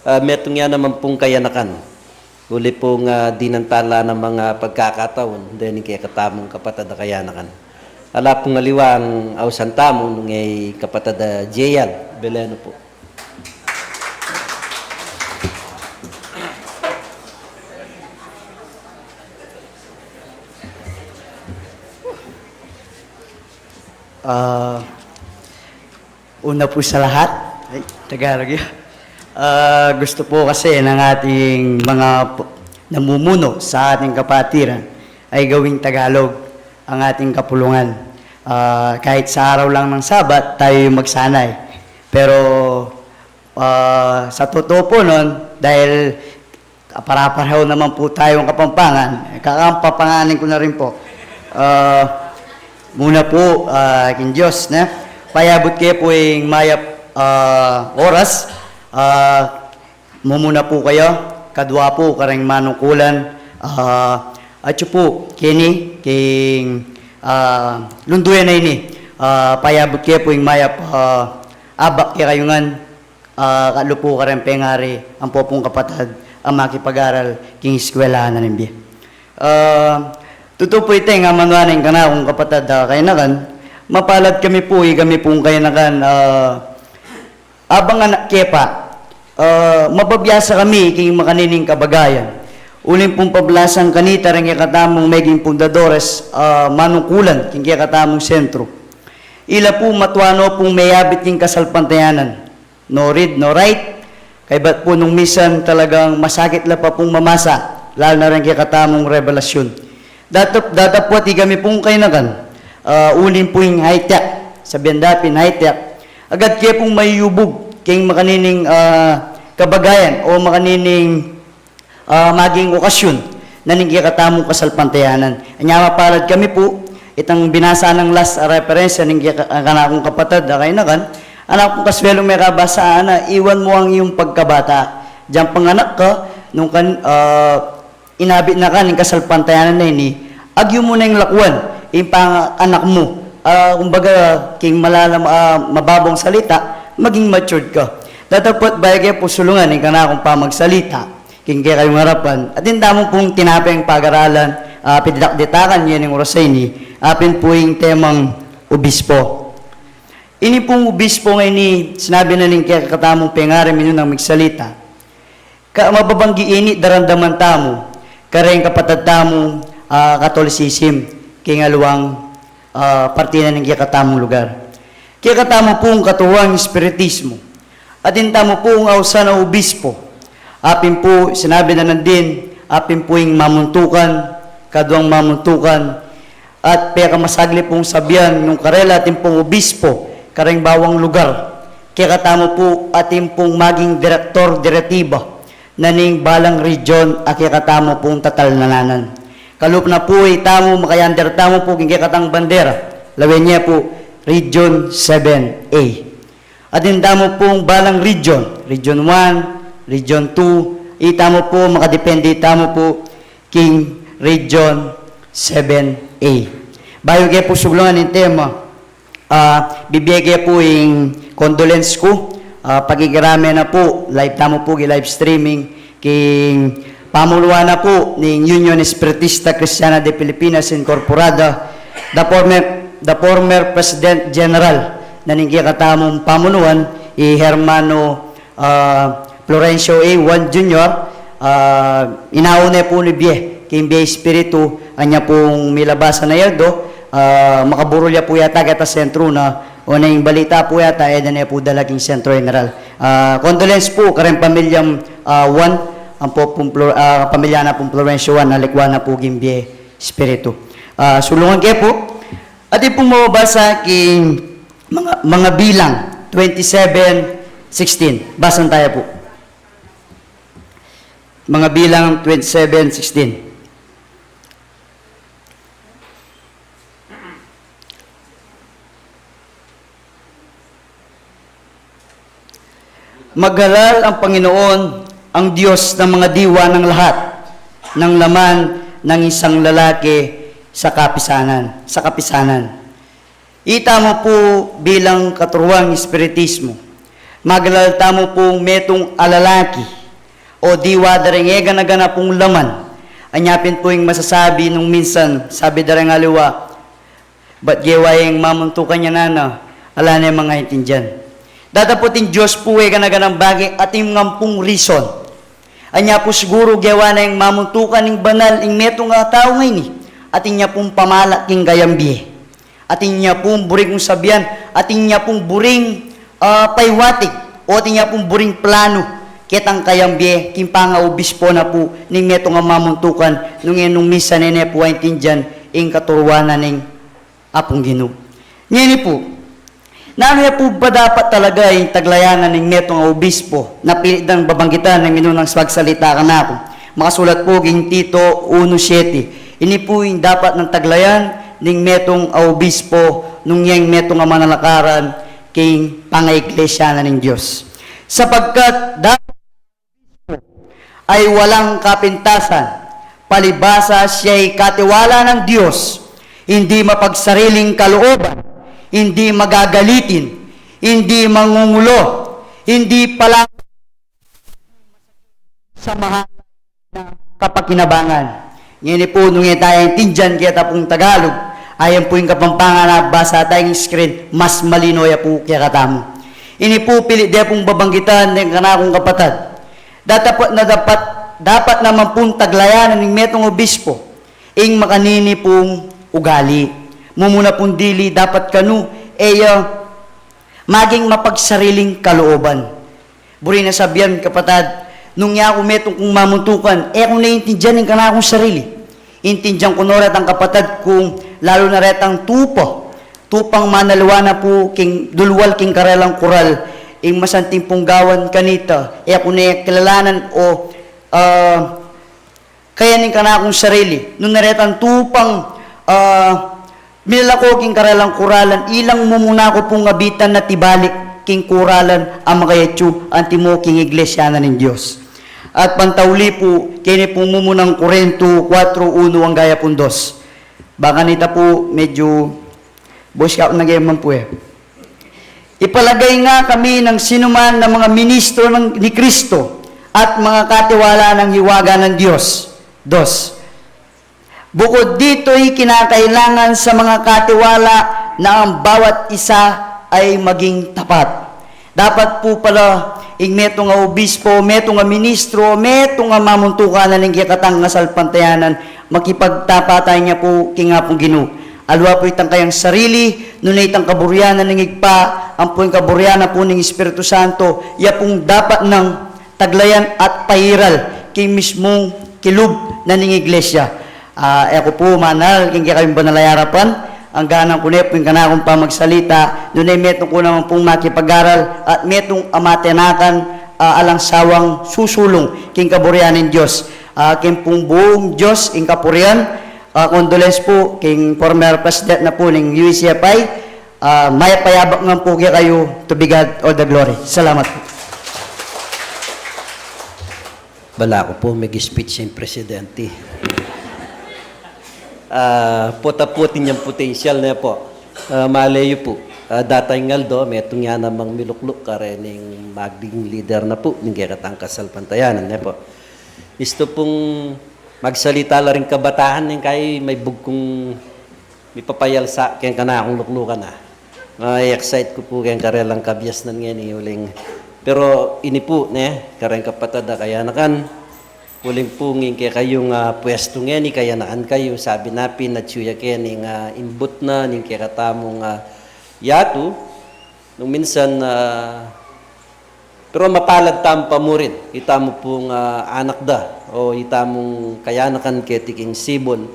Ah, metung ya naman pung kayanakan. Uli pung, ah, dinan tala na mga pagkakataun, dening kekatamung kapatad a kayanakan. Ala pung aliwang ausan tamu, nung e kapatad a J L Beleno pu. Ah, una po sa lahat, ay, Tagalog yun. Ah, gusto po kasi ng ating mga p-, namumuno sa ating kapatiran ay gawing Tagalog ang ating kapulungan. Ah, kahit sa araw lang ng Sabat, tayo yung magsanay. Pero, ah, sa totoo po nun, dahil para-pareho naman po tayong Kapampangan, eh, kakapapanganin ko na rin po. Ah, muna po, ah, king Diyos, ne? Payabut ke pu ing mayap, ah, oras. Ah, mumuna po kayu, kadwa po kareng manungkulan, ah, atyu po keni, king, ah, lunduyan a ini, ah, payabut ke pu ing mayap, ah, abak kekayu ngan, ah, kalupu kareng pengari, ampo pung kapatad a makipag-aral king eskwelahan na ning bie. Ah, tutu pu iti ing amanuan ning kanakung kapatad a kayanakan, mapalad kami pu, ikami pung kayanakan, ah, abang anak ke pa, ah, mababiasa kami king makanining kabagayan. Uling pung pablasang kanita reng kekatamung meging pundadores, ah, manungkulan king kekatamung sentro. Ila pu matua no pung meyabit king kasalpantayanan. No read, no write. Kaybat pu nung misan talagang masakit la pa pung mamasa, lalu na reng kekatamung revelasyon. Datap-, datapwat ikami pung kayanakan, ah, uling pu ing high-tech, sabian da pin high-tech, agad ke pung mayubug king makanining, ah, kabagayan o makanining, ah, maging okasyon na ning kekatamung kasalpantayanan. Anya mapalad kami pu, itang binasa nang last, ah, reference ning keka-, ah, kanakung kapatad a kayanakan, anak kung kaswelung mekabasa, ana, iwan mo ang iyong pagkabata. Diyan panganak ka, nung kan-, ah, inabit na ka ning kasalpantayanan na ini, agyu mu neng lakuan ing panganak mu. Ah, kumbaga, king malalam, ah, mababang salita, maging matured ka. Datapwat bayu ke pu sulungan ing kanakung pamagsalita king kekayung arapan. Atin tamu pung tinapeng pag-aralan, ah, pididakditakan ya ning oras a ini, apin pu ing temang obispo. Ini pung obispo ngeni, sinabi na ning kekatamung pengari minunang magsalita. Ka-, mababanggi ini daramdaman tamu kareng kapatad tamung, ah, Catholicism, king aliwang, ah, parte na ning kekatamung lugar. Kekatamu pung katuruang espiritismo, atin tamu pung ausan a obispo, apin pu, sinabi na nandin, apin pu ing mamuntukan, kaduang mamuntukan, at pekamasagli pung sabian nung karela atin pung obispo kareng bawang lugar. Kekatamu pu atin pung maging direktor diretiba na ning balang region a kekatamu pung tatalnananan. Kalup na pu itamu, makayander tamu pu king kekatang bandera. Lawen ye pu, Region seven A. Atin tamu pung balang region, Region one, Region two, itamu pu, makadepende itamu pu king Region seven A. Bayu ke pu suglungan ing tema, ah, bibie ke pu ing condolence ku, Ah, pakikirame na pu, live tamu pu, gi live streaming, king pamunuan na pu ning Union Espiritista Kristiana de Pilipinas Incorporada, the former, the former President General na ning kekatamung pamunuan, i Hermano, ah, Florencio A. Juan Junior, ah, inaune pu ni bie, king bie espiritu, anya pung milabasan a aldo, ah, makaburul ya pu yata keta sentru na, o na ing balita pu yata, e da ne pu dala king Sentro General. Ah, condolence pu, kareng pamilyang, ah, Juan, ampo pung Flor-, ah, pamilya na pung Florencio Juan, alikwa na pu king bie espiritu. Ah, sulungan ke pu, atin pung mababasa king mga, mga bilang twenty-seven sixteen. Basan taya pu. Mga bilang twenty-seven sixteen. Maghalal ang Panginoon, ang Diyos ng mga diwa ng lahat, ng laman ng isang lalaki sa kapisanan, sa kapisanan. Itamu pu bilang katuruang espiritismo, maghalal tamu pung metung a lalaki o diwa da ring e gana-gana pung laman. Anya pin pu ing masasabi nung minsan, sabi da ring aliwa, bat gewa ing mamuntukan ya nana, ala ne mangaintindian. Dataput ing Dios pu e gana-ganang bage atin ngan pung reason. Anya pu siguru gewa na ing mamuntukan ning banal ing metung a tau ngeni, atin ya pung pamala king kayang bie. Atin ya pung buring kung sabian, atin ya pung buring, ah, paiwatig, o atin ya pung buring planu, ketang kayang bie, king pangaobispo na pu ning metung a mamuntukan, nung e nung minsan e ne pu aintindian ing katuruan na ning Apung Ginu. Ngeni pu, nanu ya pu ba dapat talaga ing taglayan na ning metung a obispo na pilit dang babanggitan ning minunang magsalita kanaku? Makasulat pu king Tito uno siete. Ini pu ing dapat nang taglayan ning metung a obispo nung ya ing metung a manalakaran king pangaiglesia na ning Dios. Sapagkat dapat ay walang kapintasan, palibasa siya'y katiwala ng Diyos, hindi mapagsariling kalooban, hindi magagalitin, hindi mangungulo, hindi pala sa mahal na kapakinabangan. Ngeni pu, nung e taya aintindian keta pung Tagalog, ayan pu ing Kapampangan a basa taya king screen, mas malino ya pu kekatamu. Ini pu pilit de pung babanggitan deng kanakung kapatad. Dapat na dapat, dapat naman pung taglayan ning metung obispo ing makanini pung ugali. Mumuna pung dili dapat kanu, e ya maging mapagsariling kalooban. Buri na sabian, kapatad, nung yaku metung kung mamuntukan, e ku na intindian ing kanakung sarili. Intindian ku no retang kapatad kung, lalu na retang tupa, tupang manaliwa na pu king dulwal king karelang kural, ing masanting pung gawan kanita, e ku ne kilalanan o, ah, kaya ning kanakung sarili, nung na retang tupang, ah, milalako king karelang kuralan, ilang mumuna ku pung abitan na tibalik king kuralan a makayatsu antimo king iglesia na ning Dios. At pantauli pu, keni pung mumunang Korinto kuwatro uno angga ya pung dos. Baka nita pu, medyo bos ka na gayaman pu e. Ipalagay nga kami ng sinuman na mga ministro ng, ni Kristo at mga katiwala ng hiwaga ng Diyos. Dos. Bukod dito'y kinakailangan sa mga katiwala na ang bawat isa ay maging tapat. Dapat pu pala, ing metung a obispo, metung a ministro, metung a mamuntukan na ning kekatang kasalpantayanan, makipagtapatan ya pu king Apung Ginu. Aliwa pu itang kayang sarili, nune itang kaburian na ning Ibpa, ampo ing kaburian na pu ning Espiritu Santo, ya pung dapat nang taglayan at pairal king mismung kilub na ning iglesia. Ah, e ku pu manal king kekayung banal a arapan, angganan ku ne pu ing kanakung pamagsalita, nune metung ku naman pung makipag-aral at metung a matenakan, ah, alang sawang susulung king kaburian ning Dios. Ah, king pung buung Dios ing kapurian, ah, condolence pu king former president na pu ning U E C F I, ah, mayap a yabak ngan pu kekayu, to be God all the glory. Salamat pu. Balaku pu, mag-speech ing presidente. Ah, pota pu atin yang potensyal ne pu. Ah, malay yu pu. Ah, datang aldo, metung ya namang milukluk karening maging lider na pu ning kekatang kasalpantayanan, ne pu. Istu pung magsalita la ring kabatahan, ning kai may bugkung mipapayalsa keng kanakung luklukan, ah. Ma-excite ku pu keng karelang kabiasnan ngeni, uling. Pero ini pu, ne, kareng kapatad a kayanakan, uling pu nging kekayung, ah, puestu ngeni, kayanakan kayu, sabi na pin, atyu ya keni ing imbut na ning kekatamung, ah, yatu, nung minsan, ah, pero mapalad tamu pa murin, itamu pung, ah, anak da, o itamung kayanakan keti king sibul,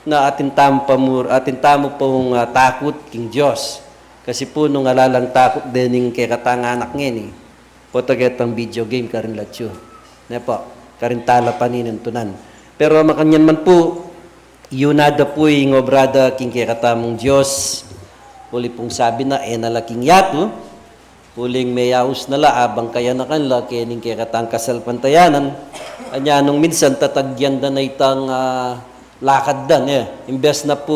na atin tamu pa mur-, atin tamu pung, ah, takut king Dios. Kasi pu nung ala lang takut dening kekatang anak ngeni, pota ketang video game karin la atyu. Ne pu, karin tala paninintunan. Pero makanyan man pu, yu na da pu ing obra da king kekatamung Dios. Uli pung sabi na, e na la king yatu. Uling meyaus na la, abang kayanakan la, kening kekatang kasalpantayanan. Anya nung minsan tatagyan da na itang, ah, lakad da, ne. Imbes na pu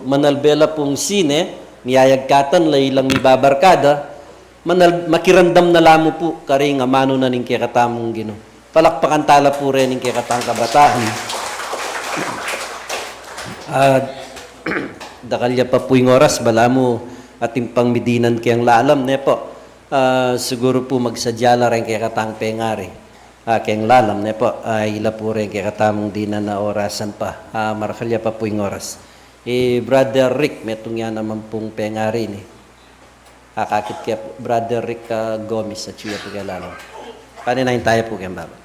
manalbe la pung sine, niyayagkatan la ilang mibabarkada, manal-, makiramdam na la mu pu karing amanu na ning kekatamung Ginu. Palakpakan tala pu rin ing kekatang kabataan. Ah, dakal ya pa pu ing oras, balamu atin pang midinan keng lalam, ne pu. Ah, siguru pu magsadya la ring kekatang pengari. Ah, keng lalam, ne pu. Ah, ila pu ring kekatamung dinan a orasan pa. Ah, marakal ya pa pu ing oras. I Brother Rick, metung ya naman pung pengari ini. Akakit ke Brother Rick, ah, Gomez, atyu ya pu keng lalam. Paninayin taya pu keng baba.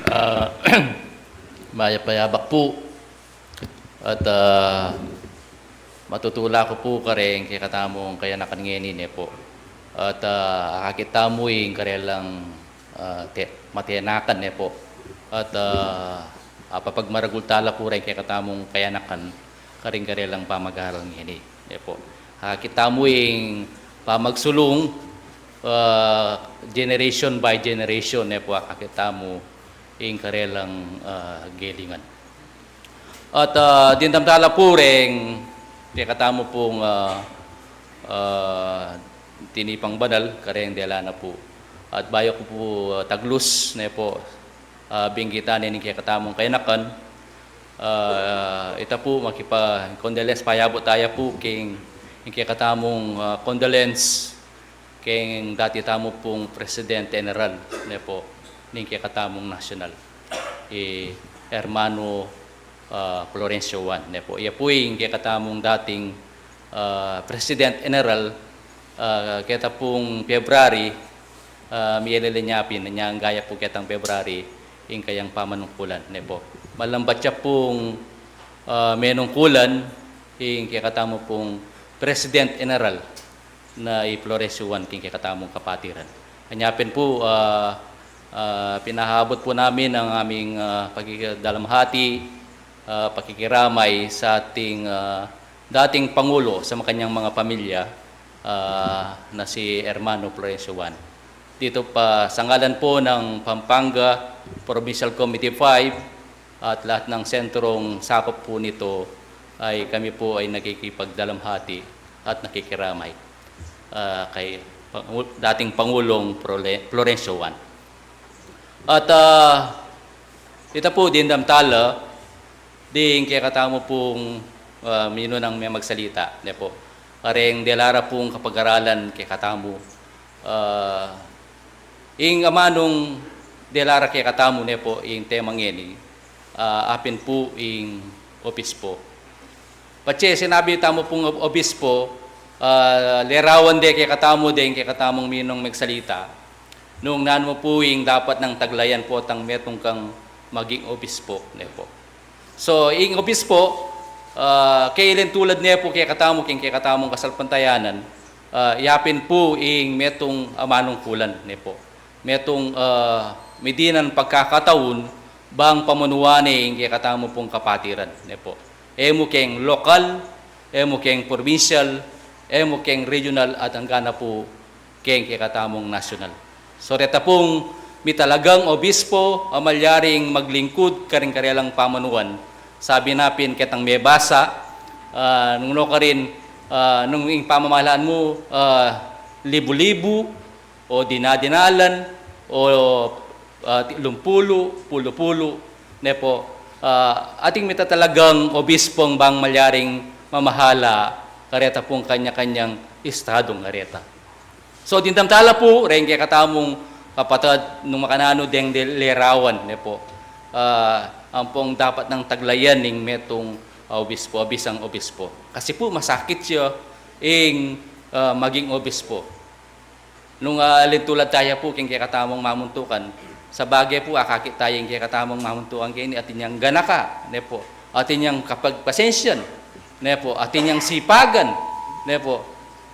Ah, mayap a yabak pu. At, ah, matutula ku pu kareng kekatamung kayanakan ngeni, ne pu. At, ah, akakit tamu ing karelang, ah, te-, matenakan, ne pu. At, ah, apapagmaragul tala pu reng kekatamung kayanakan karing karelang pamag-aral ngeni, ne pu. Akakit tamu ing pamagsulung, ah, generation by generation, ne pu, akakit tamu ing karelang, ah, gelingan. At, ah, dimdam tala pu reng kekatamu pung, ah, ah, tinipang banal kareng dela na pu. At bayu ku pu, ah, taglus, ne pu, ah, binggitan ing kekatamung kayanakan. Ah, ita pu, makipa-condolence, payabut taya pu king, ing kekatamung, ah, condolence keng dati tamu pung President General, ne pu, ning kekatamung nasyonal, i Hermano, ah, Florencio Juan, ne pu. Iya pu ing kekatamung dating, ah, President General, ah, keta pung February, ah, miyelele nya pin, nya gaya pu ketang February, ing kayang pamanungkulan, ne pu. Malambat ya pung, ah, menungkulan, ing kekatamu pung President General na i Florencio Juan king kekatamung kapatiran. Anya pin pu, ah, ah, pinahabut pu namin ang aming, ah, pakikadalamhati, ah, pakikiramay sa ating, ah, dating Pangulo, sa makanyang mga pamilya, ah, na si Hermano Florencio Juan. Dito pa, sa ngalan po ng Pampanga Provincial Committee five, at lahat ng sentrong sakop po nito ay kami po ay nakikipagdalamhati at nakikiramay, ah, kay Pangu-, dating Pangulong Prole-, Florencio Juan. At, ah, ita po, dimdam tala, ding kekatamu pung, ah, minunang memagsalita, ne pu. Kareng dela ra pung kapag-aralan kekatamu, ah, ing amanung dela ra kekatamu, ne pu, ing tema ngeni, ah, apin pu ing obispo. Patse sinabi tamu pung ob-, obispo, ah, lerawan de kekatamu, deng kekatamung minunang megsalita. Nung nanu pu ing dapat nang taglayan potang metung kang maging obispo, ne pu. So, ing obispo, ah, kailan tulad ne pu kekatamu, king kekatamung kasalpantayanan, ah, yapin pu ing metung amanungkulan, ne pu. Metung, ah, midinan pagkakataun, bang pamunuan ne ing kekatamu pung kapatiran, ne pu. E mu keng lokal, e mu keng provincial, e mu keng regional, at angga na pu keng kekatamung nasyonal. So, reta pung mitalagang obispo a malyaring maglingkud karing karelang pamanuan. Sabi na pin ketang mebasa, ah, nung nukarin, ah, nung ing pamamahalaan mu, ah, libu-libu, o dina-dinalan, o, ah, ti-, lumpulu, pulu-pulu, ne pu, ah, atin mitatalagang obispong bang malyaring mamahala kareta pung kanya-kanyang estadung kareta. So, dimdam tala pu, reng kekatamung kapatad, nung makananu deng de-, larawan, ne pu, ah, ampong dapat nang taglayan ning metung, ah, obispo, bisang obispo. Kasi pu, masakit ya ing, ah, maging obispo. Nung, ah, lintulad taya pu keng kekatamung mamuntukan, sabagay pu, akakit taya ing kekatamung mamuntukan keni, atin yang ganaka, ne pu, atin yang kapagpasensyan, ne pu, atin yang sipagan, ne pu.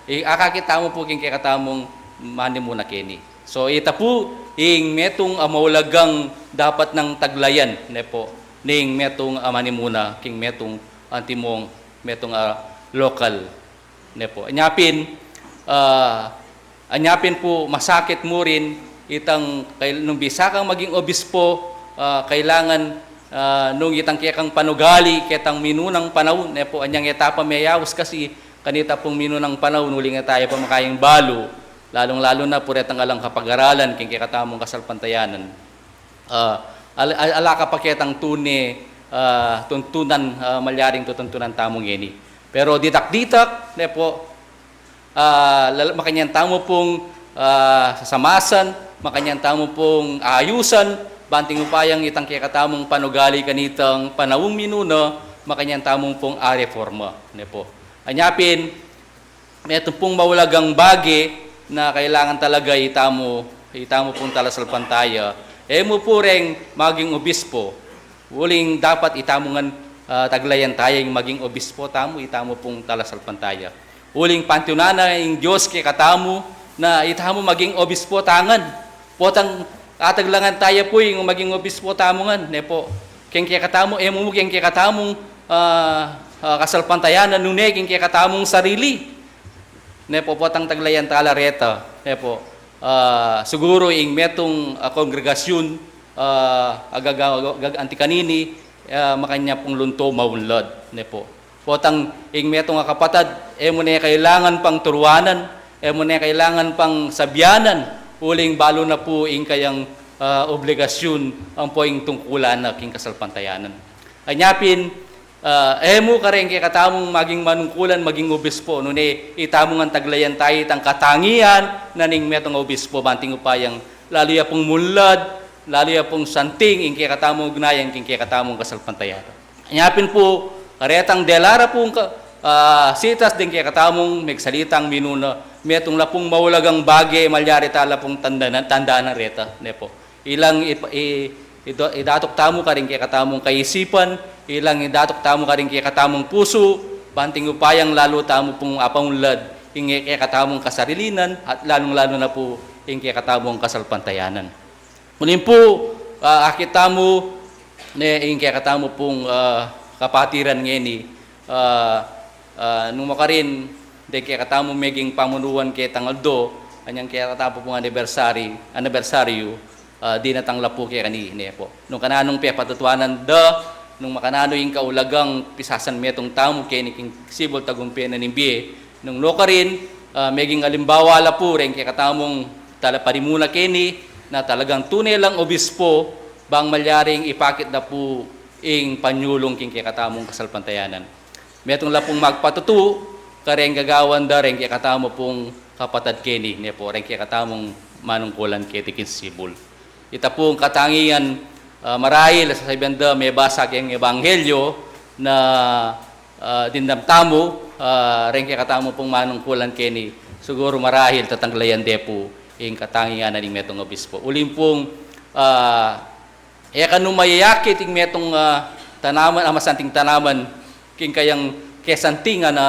I-, akakit tamu pu keng kekatamung manimuna keni. So, ita pu ing metung a maulagang dapat nang taglayan, ne pu, ning metung a manimuna king metung antimong, metung a lokal. Ne pu. Anya pin, ah, anya pin pu masakit mu rin itang kay-, nung bisa kang maging obispo, ah, kailangan, ah, nung itang kekang panugali, ketang minunang panaun, ne pu, anyang etapa meyaus kasi kanita pung minunang panaun, uling e taya pa makayang balu, lalung-lalu na pu retang alang kapag-aralan king kekatamung kasalpantayanan. Ah, al-, al-, ala ka pa ketang tune, ah, tuntunan, ah, malyaring tutuntunan tamu ngeni. Pero ditak-ditak, ne pu, ah, lal-, makanyan tamu pung, ah, sasamasan, makanyan tamu pung ayusan, banting upayang itang kekatamung panugali kanitang panaung minuna, makanyan tamu pung areforma, ne pu. Anya pin, metung pung maulagang bage na kailangan talaga itamu, itamu pung talasalpantaya. E mu pu reng maging obispo, uling dapat itamu ngan, ah, taglayan taya ing maging obispo tamu, itamu pung talasalpantaya. Uling pantiunan na ing Dios kekatamu na itamu maging obispo ta ngan. Potang ataglangan taya pu ing maging obispo tamu ngan, ne pu. Keng kekatamu, e mu keng kekatamung, ah, ah, kasalpantayanan, nune keng kekatamung sarili. Ne pu, potang taglayan tala reta, ne pu. Ah, siguru ing metung, ah, kongregasyun, ah, agaga-, agag-, anti kanini, ah, makanyan pung lunto maunlad, ne pu. Potang ing metung a kapatad, e mu ne kailangan pang turuanan, e mu ne kailangan pang sabianan, uling balu na pu ing kayang, ah, obligasyun, ampo ing tungkulan na king kasalpantayanan. Anya pin, ah, e mu kareng kekatamung maging manungkulan, maging obispo, nune itamu ngan taglayan taya itang katangian na ning metung a obispo, banting upayang lalu ya pung munlad, lalu ya pung santing ing kekatamung ugnayan king kekatamung kasalpantayanan. Anya pin pu, karetang dela ra pung ka-, ah, sitas deng kekatamung megsalitang minuna, metung la pung maulagang bage malyari tala pung tandanan, tandanan reta, ne pu. Ilang i-, i-, ido-, idatuk tamu karing kekatamung kaisipan, ilang idatuk tamu karing kekatamung pusu, banting upayang lalu tamu pung apaunlad ing kekatamung kasarilinan, at lalung-lalu na pu ing kekatamung kasalpantayanan. Uling pu, ah, akit tamu, ne, ing kekatamu pung, ah, kapatiran ngeni, ah, ah, nung makarin, deng kekatamu meging pamunuan ketang aldo, anyang kekatamu pung anniversary, anibersaryu, ah, dinatang la pu kekani, ne pu. Nung kananung pepatutuanan da, nung makananu ing kaulagang pisasan metung tamu keni king sibul tagumpe na ning bie, nung nukarin, ah, meging alimbawa la pu reng kekatamung tala-, panimuna keni, na talagang tune lang obispo, bang malyaring ipakit da pu ing panyulung king kekatamung kasalpantayanan. Metung la pung magpatutu kareng gagawan da reng kekatamu pung kapatad keni, ne pu, reng kekatamung manungkulan keti king sibul. Ita pung katangian, ah, marahil, sasabian da, mebasa keng ebanghelyo na, ah, dimdam tamu, ah, reng kekatamu pung manungkulan keni, siguru marahil tatanglayan de pu ing katangian na ning metung obispo. Uling pung, ah, e kanu mayayakit ing metung, ah, tanaman, a masanting tanaman, king kayang kesantingan a,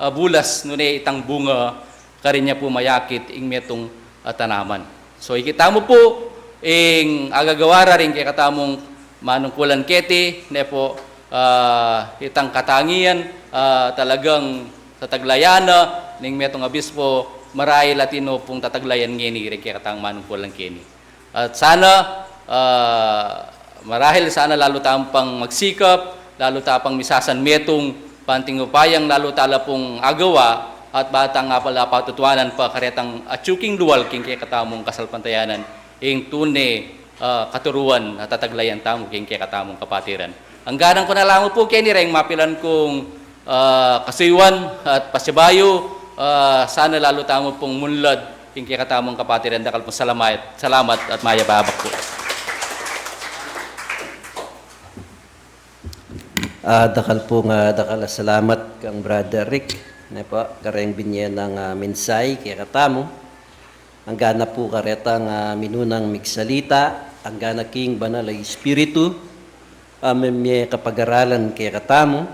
ah, bulas, nune itang bunga, karin ya pu mayakit ing metung, ah, tanaman. So, ikit tamu pu, ing agagawa ra ring kekatamung manungkulan keti, ne pu, ah, itang katangian, ah, talagang tataglayan na ning metung obispo, marahil atin no pung tataglayan ngeni ring kekatamung manungkulan keni. At sana, ah, marahil sana lalu tamu pang magsikap, lalu ta pang misasan metung, panting upayang lalu ta la pung agawa, at bang ta nga pala patutuanan pa karetang atyu king lual king kekatamung kasalpantayanan, ing tune, ah, katuruan at tataglayan tamu king kekatamung kapatiran. Angganan ku na lamu pu keni reng mapilan kung, ah, kasuyuan at pasibayu, ah, sana lalu tamu pung munlad king kekatamung kapatiran. Dakal pung salamat, salamat at mayap a abak pu. Ah, dakal pu nga, dakal a salamat kang Brother Rick, ne pu, kareng binye nang, ah, mensahe kekatamu. Anggana pu karetang, ah, minunang migsalita, anggana king Banal a Espiritu, ah, mamie kapagaralan kekatamu,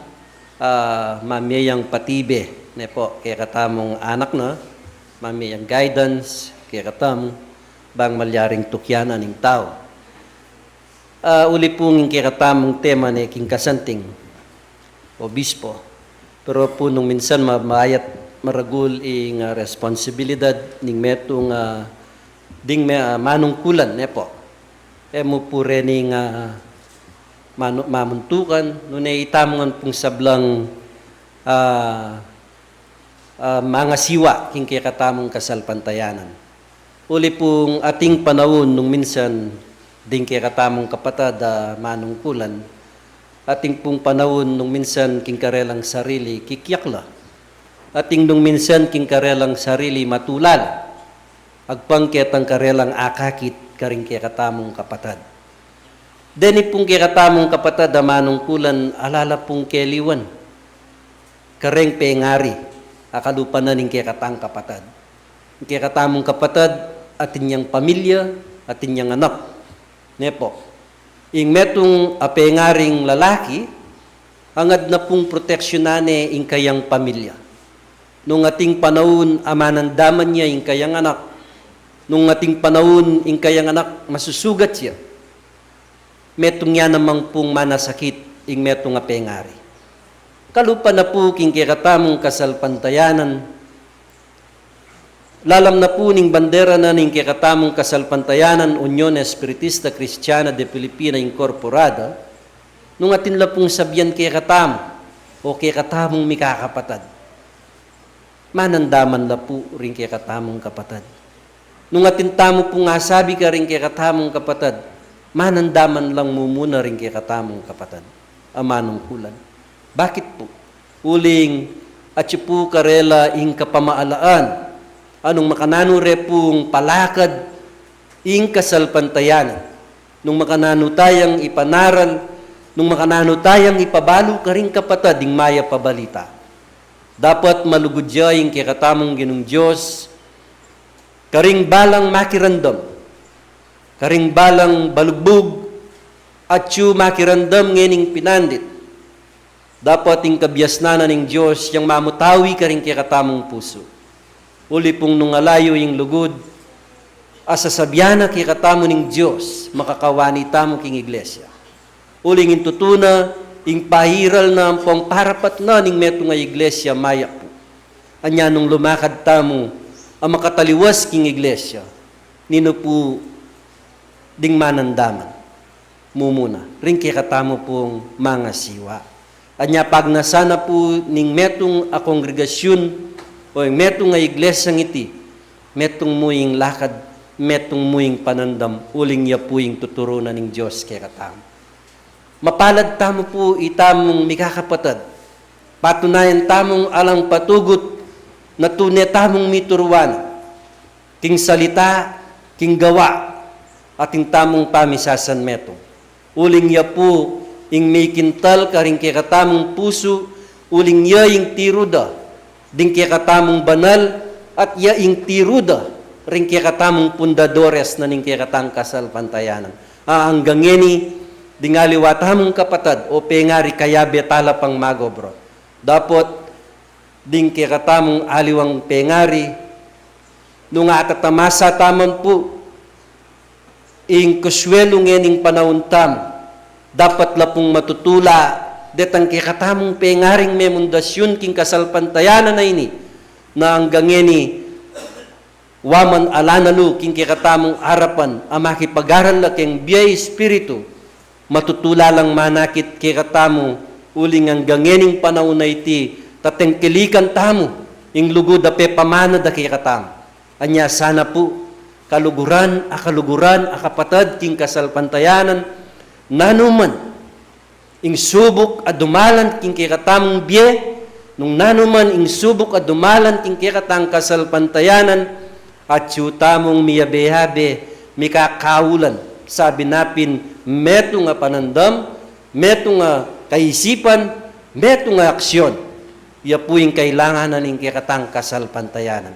ah, mamie yang patibe, ne pu, kekatamung anak na, mamie yang guidance kekatamu, bang malyaring tukyanan ing tau. Ah, uli pung ing kekatamung tema ne king kasanting, obispo. Pero pu nung minsan mabayat maragul ing, ah, responsibilidad ning metung, ah, ding me-, ah, manungkulan, ne pu. E mu pu rening, ah, manu-, mamuntukan, nune itamu ngan pung sablang, ah, ah, mangasiwa king kekatamung kasalpantayanan. Uli pung ating panaun nung minsan ding kekatamung kapatad a manungkulan, ating pung panaun nung minsan king karelang sarili kikyak la, ating nung minsan king karelang sarili matulal, agpang ketang karelang akakit karing kekatamung kapatad. Deni pung kekatamung kapatad a manungkulan ala la pung keliwan kareng pengari a kalupa na ning kekatang kapatad. Ing kekatamung kapatad, atin yang pamilya, atin yang anak. Ne pu, ing metung a pengaring lalaki, angad na pung proteksyunan ne ing kayang pamilya. Nung ating panaun a manandaman ya ing kayang anak, nung ating panaun ing kayang anak masusugat ya, metung ya namang pung manasakit ing metung a pengari. Kalupa na pu king kekatamung kasalpantayanan, lalam na pu ning bandera na ning kekatamung kasalpantayanan, Union Espiritista Cristiana de Filipina Incorporada, nung atin la pung sabian kekatamu, o kekatamung mikakapatad, manandaman la pu ring kekatamung kapatad. Nung atin tamu pung asabi karing kekatamung kapatad, manandaman lang mumuna ring kekatamung kapatad a manungkulan. Bakit pu? Uling atyu pu karela ing kapamaalaan a nung makananu re pung palakad ing kasalpantayanan, nung makananu tayang ipanaral, nung makananu tayang ipabalu karing kapatad ing mayap a balita, dapat malugud ya ing kekatamung Ginung Dios karing balang makiramdam, karing balang balugbug, atyu makiramdam ngening pinandit. Dapat ing kabiasnan na ning Dios yang mamutawi karing kekatamung pusu. Uli pung nung alayu ing lugud a sasabian na kekatamu ning Dios, makakawani tamu king iglesia. Uling ing tutu na, ing pairal na ampong parapat na ning metung a iglesia mayap pu. Anya nung lumakad tamu a makataliwas king iglesia, ninu pu ding manandaman? Mumuna, ring kekatamu pung mangasiwa. Anya pagnasan na pu ning metung a kongregasyun o ing metung a iglesia ngiti, metung mu ing lakad, metung mu ing panandam, uling ya pu ing tuturu na ning Dios kekatamu. Mapalad tamu pu itamung mikakapatad. Patunayan tamung alang patugut na tune tamung mituruan king salita, king gawa, at ing tamung pamisasan metung. Uling ya pu ing mikintal karing kekatamung pusu, uling ya ing tiru da ding kekatamung banal, at ya ing tiru da ring kekatamung pundadores na ning kekatang kasalpantayanan. A anggang ngeni, ding aliwa tamung kapatad o pengari kayabe tala pang magobra. Dapot ding kekatamung aliwang pengari, nung atatamasa tamu man pu ing kasuelu ngening panaun tamu, dapat la pung matutula detang kekatamung pengaring memundasyun king kasalpantayanan a ini, na anggang ngeni Wa man ala na lu king kekatamung arapan a makipag-aral la keng bie Espiritu, matutula lang manakit kekatamu, uling anggang ngening panaun a iti, tatengkilikan tamu ing lugud a pepamana da kekatamu. Anya sana pu, kaluguran a kaluguran a kapatad king kasalpantayanan, nanu man ing subuk a dumalan king kekatamung bie, nung nanu man ing subuk a dumalan king kekatang kasalpantayanan, atyu tamung miyabe-yabe, mikakaulan, sabi na pin, metung a panandam, metung a kaisipan, metung a aksyon. Ya pu ing kailangan na ning kekatang kasalpantayanan.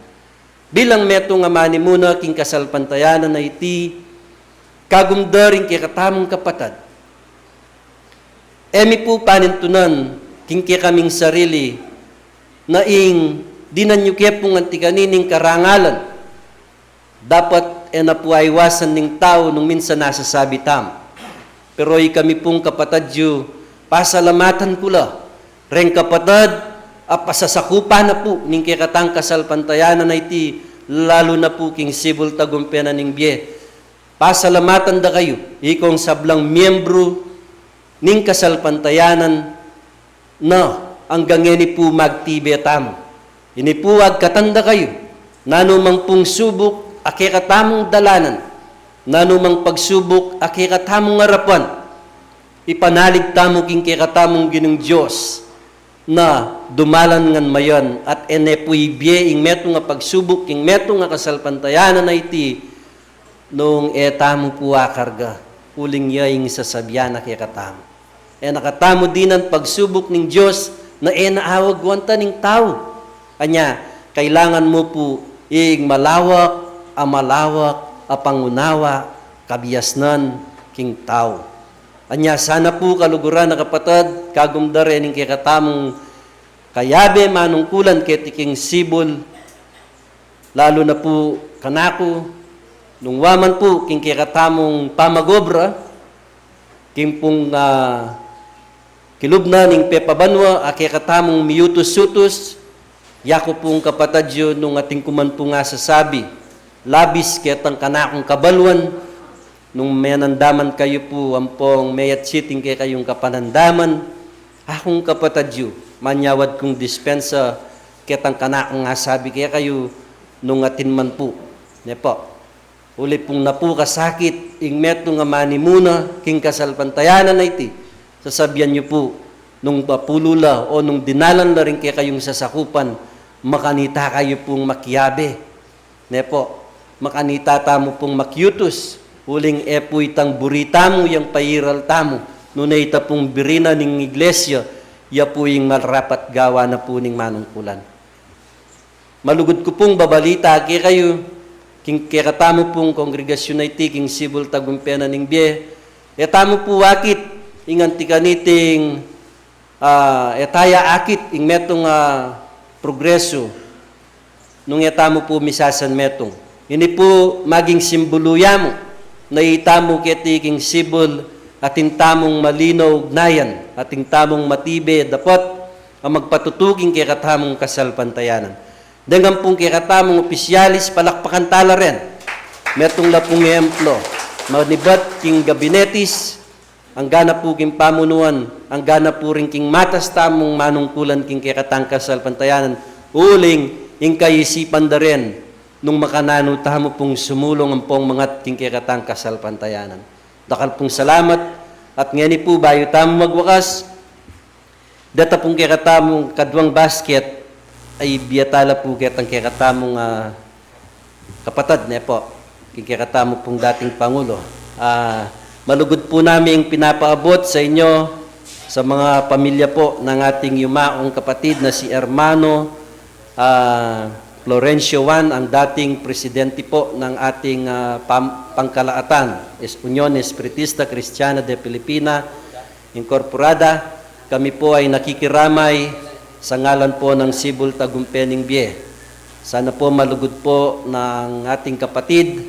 Bilang metung a manimuna king kasalpantayanan a iti, kagum da ring kekatamung kapatad, e mi pu panintunan king kekaming sarili na ing dinan yu ke pung anti kanining karangalan. Dapat e na pu aiwasan ning tau nung minsan nasasabi tamu. Pero ikami pung kapatad yu, pasalamatan ku la reng kapatad a pasasakupan na pu ning kekatang kasalpantayanan a iti, lalu na pu king sibul tagumpe na ning bie. Pasalamatan da kayu, ikong sablang miyembru ning kasalpantayanan na anggang ngeni pu magtibe tamu. Ini pu agkatan da kayu, nanu mang pung subuk a kekatamung dalanan, nanu mang pagsubuk a kekatamung arapan, ipanalig tamu king kekatamung Ginung Dios na dumalan ngan mayan, at e ne pu ibie ing metung a pagsubuk king metung a kasalpantayanan a iti, nung e tamu pu akarga, uling ya ing sasabian na kekatamu. E na katamu dinan pagsubuk ning Dios na e na awagwan ta ning tau. Anya, kailangan mu pu ing malawak a malawak a pangunawa, kabiasnan king tau. Anya sana pu kaluguran a kapatad, kagum da reng kekatamung kayabe manungkulan keti king sibul, lalu na pu kanaku, nung wa man pu king kekatamung pamag-obra, king pung, ah, kilub na ning pepabanua a kekatamung miyutus-utus, yaku pung kapatad yu nung atin ku man pung asasabi, labis ketang kanakung kabaluan, nung menandaman kayu pu ampong meyatsit ing kekayung kapanandaman, akung kapatad yu, manyawad kung dispensa ketang kanakung asabi kekayu nung atin man pu. Ne pu. Uli pung napukasakit ing metung a manimuna king kasalpantayanan a iti, sasabian yu pu, nung mapulu la o nung dinalan la ring kekayung sasakupan, makanita kayu pung makiabe. Ne pu, makanita tamu pung makiutus, uling e pu itang buri tamu yang pairal tamu, nune ita pung buri na ning iglesia, ya pu ing marapat gawan na pu ning manungkulan. Malugud ku pung babalita kekayu, king kekatamu pung kongregasyun a iti, king sibul tagumpe na ning bie, e tamu pu akit ing anti kaniting, ah, e taya akit ing metung a progresu, nung e tamu pu misasan metung. Ini pu maging simbulu ya mu, na itamu keti king sibul, atin tamung malinaw ugnayan, atin tamung matibe dapet, a magpatutu king kekatamung kasalpantayanan. Deng ampong kekatamung opisyalis, palakpakan tala ren. Metung la pung ehemplo, manibat king gabinetis, angga na pu king pamunuan, angga na pu ring king matas tamung manungkulan king kekatang kasalpantayanan, uling ing kaisipan da ren, nung makananu tamu pung sumulung ampong mangat king kekatang kasalpantayanan. Dakal pung salamat, at ngeni pu bayu tamu magwakas, deta pung kekatamung kaduang basket, ay bie tala pu ketang kekatamung, ah, kapatad, ne pu, king kekatamu pung dating Pangulo. Ah, malugud pu naming pinapaabot sa inyo, sa mga pamilya po ng ating yumaong kapatid na si Hermano, ah, Florencio Juan, ang dating presidente po ng ating, ah, pam-, pangkalahatan, is Union Espiritista Cristiana de Filipina, Incorporada. Kami po ay nakikiramay sa ngalan po ng Sibul Tagumpe ning Bie. Sana po malugud po ng ating kapatid,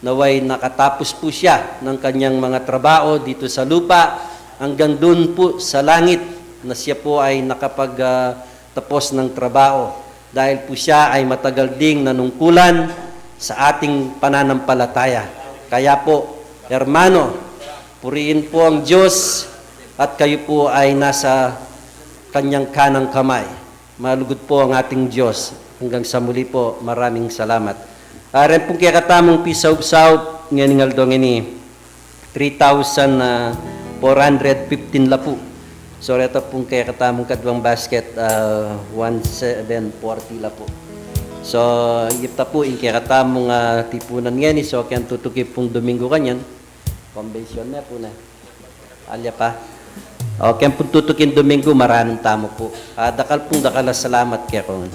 nawa'y nakatapos po siya ng kanyang mga trabaho dito sa lupa, hanggang doon po sa langit na siya po ay nakapag, ah, tapos ng trabaho. Dahil po siya ay matagal ding nanungkulan, sa ating pananampalataya. Kaya po, hermano, purihin po ang Diyos at kayo po ay nasa kanyang kanang kamay. Malugud po ang ating Diyos. Hanggang sa muli po, maraming salamat. Ah, ren pung kekatamung pisaub-saub, ngening aldo ngeni, three thousand four hundred fifteen la pu. So, reta pung kekatamung kaduang basket, ah, one seven forty la pu. So, ita pu ing kekatamung, ah, tipunan ngeni. So, keng tutuki pung Domingo kanyan, convention ne pu ne. Alya pa. O, keng pung tutuking Domingo, maranun tamu pu. Ah, dakal pung dakal a salamat kekongan.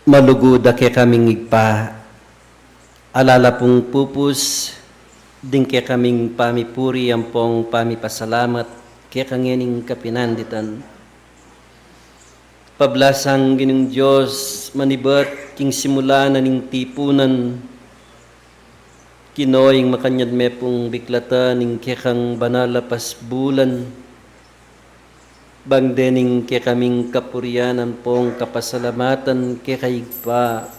Malugud a kekaming Ibpa, ala la pung pupus ding kekaming pamipuri ampong pamipasalamat keka ngening kapinanditan. Pablasang Ginung Dios, manibat king simula na ning tipunan, Ginu, ing makanyan me pung biklatan ing kekang banal a pasbulan, bang dening kekaming kapurian ampong kapasalamatan keka Ibpa,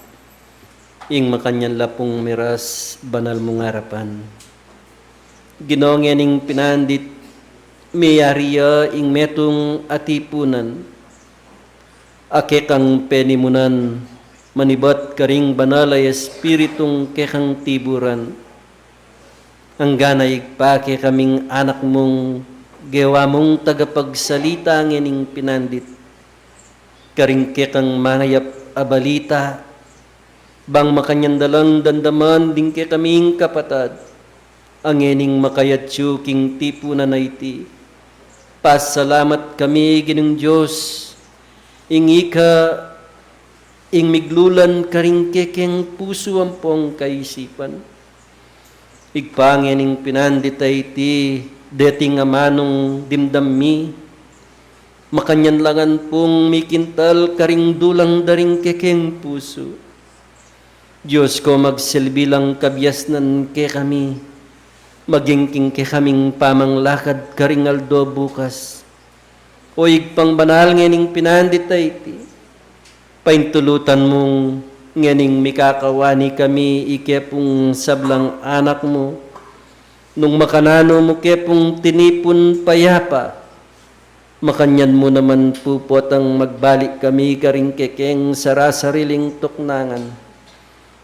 ing makanyan la pung miras banal mung arapan. Ginu, ngening pinandit, miyari ya ing metung a tipunan, a kekang penimunan, manibat karing banal a Espiritung kekang tiburan. Angga na Ibpa kekaming anak mung gewa mung tagapagsalita ngening pinandit, karing kekang mayap a balita, bang makanyan da lang damdaman ding kekaming kapatad a ngening makayatsu king tipunan a iti. Pasalamat kami, Ginung Dios, ing ika ing miglulan karing kekeng pusu ampong kaisipan. Ibpa, ngening pinandit a iti, deting amanung dimdam mi, makanyan la ngan pung mikintal karing dulang da ring kekeng pusu. Dios ko, magsilbi lang kabiasnan kekami, maging king kekaming pamanglakad karing aldo bukas. O Ibpang banal, ngening pinandit a iti, paintulutan mung ngening mikakawani kami ike pung sablang anak mu, nung makananu mu ke pung tinipun payapa, makanyan mu naman pu potang magbalik kami karing kekeng sarasariling tuknangan.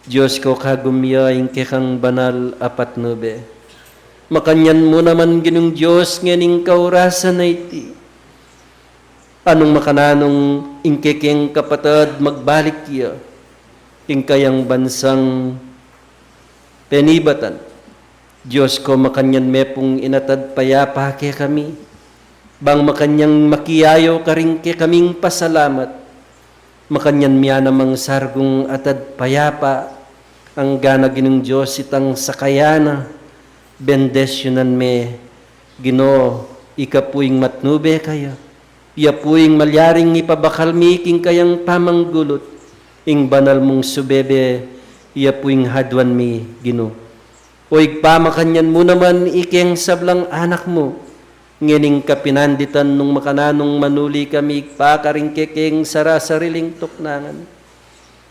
Dios ko, kagum ya ing kekang banal a patnube. Makanyan mu naman, Ginung Dios, ngening kaurasan a iti, a nung makananung ing kekeng kapatad magbalik ya king kayang bansang penibatan, Dios ko, makanyan me pung inatad payapa kekami, bang makanyang makiyayaw karing kekaming pasalamat, makanyan mia namang sargung atad payapa, angga na Ginung Dios itang sakayan na, bendisyunan me, Ginu, ika pu ing matnube kaya, iya pu ing malyaring ipabakal mi king kayang pamanggulut, ing banal mung subebe, iya pu ing haduan mi, Ginu. O Ibpa, makanyan mu naman ikeng sablang anak mu, ngening kapinanditan nung makananung manuli kami Ibpa karing kekeng sarasariling tuknangan.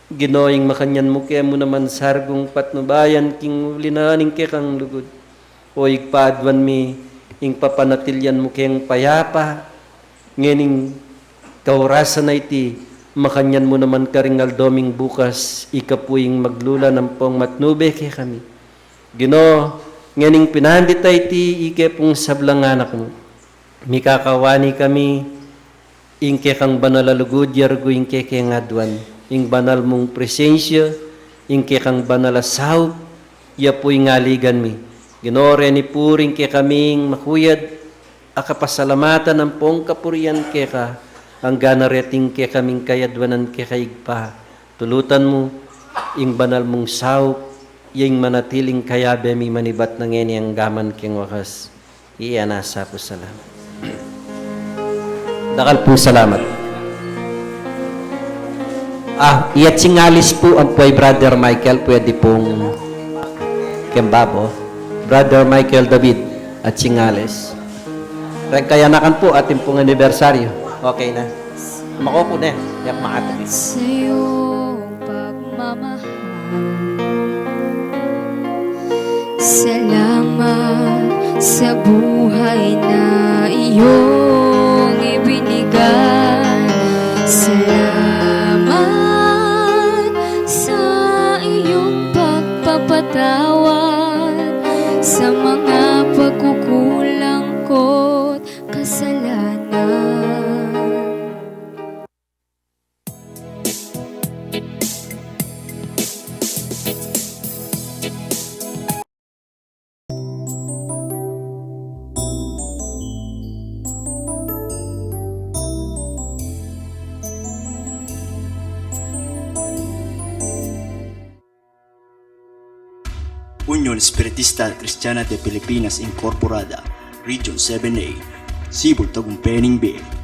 Ginu, ing makanyan mu ke mu naman sargung patnubayan king uli na ning kekang lugud. O Ibpa, aduan mi ing papanatilian mu keng payapa, ngening kaurasan a iti, makanyan mu naman karing aldo ming bukas, ika pu ing maglulan ampong matnube kekami. Ginu, ngening pinandit a iti, ike pung sablang anak mu, mikakawani kami ing kekang banal a lugud, ya rugu ing kekeng aduan, ing banal mung presensya, ing kekang banal a saup, ya pu ing aligan mi. Ginu, reni pu ring kekaming makuyad a kapasalamatan ampong kapurian keka, angga na reting kekaming kayaduanan keka Ibpa, tulutan mu ing banal mung saup, ya ing manatiling kayabe mi manibat na ngeni anggaman keng wakas. Iya na sa pu, salamat. Dakal pung salamat. Ah, iya tsingalis pu ampo i Brother Michael, pwede pung keng babo. Brother Michael David, at tsingalis. Reng kayanakan pu, atin pung anibersaryo. Okay na. Mako pu ne, yak maata. Sa iyong pagmamahal, salamat sa buhay na iyong ibinigay. Salamat sa iyong pagpapatawad sa mga pagkukulang ko't kasalanan. Union Espiritista Cristiana de Pilipinas Incorporada, Region seven A, Cebu, Tagumpay ning Bie.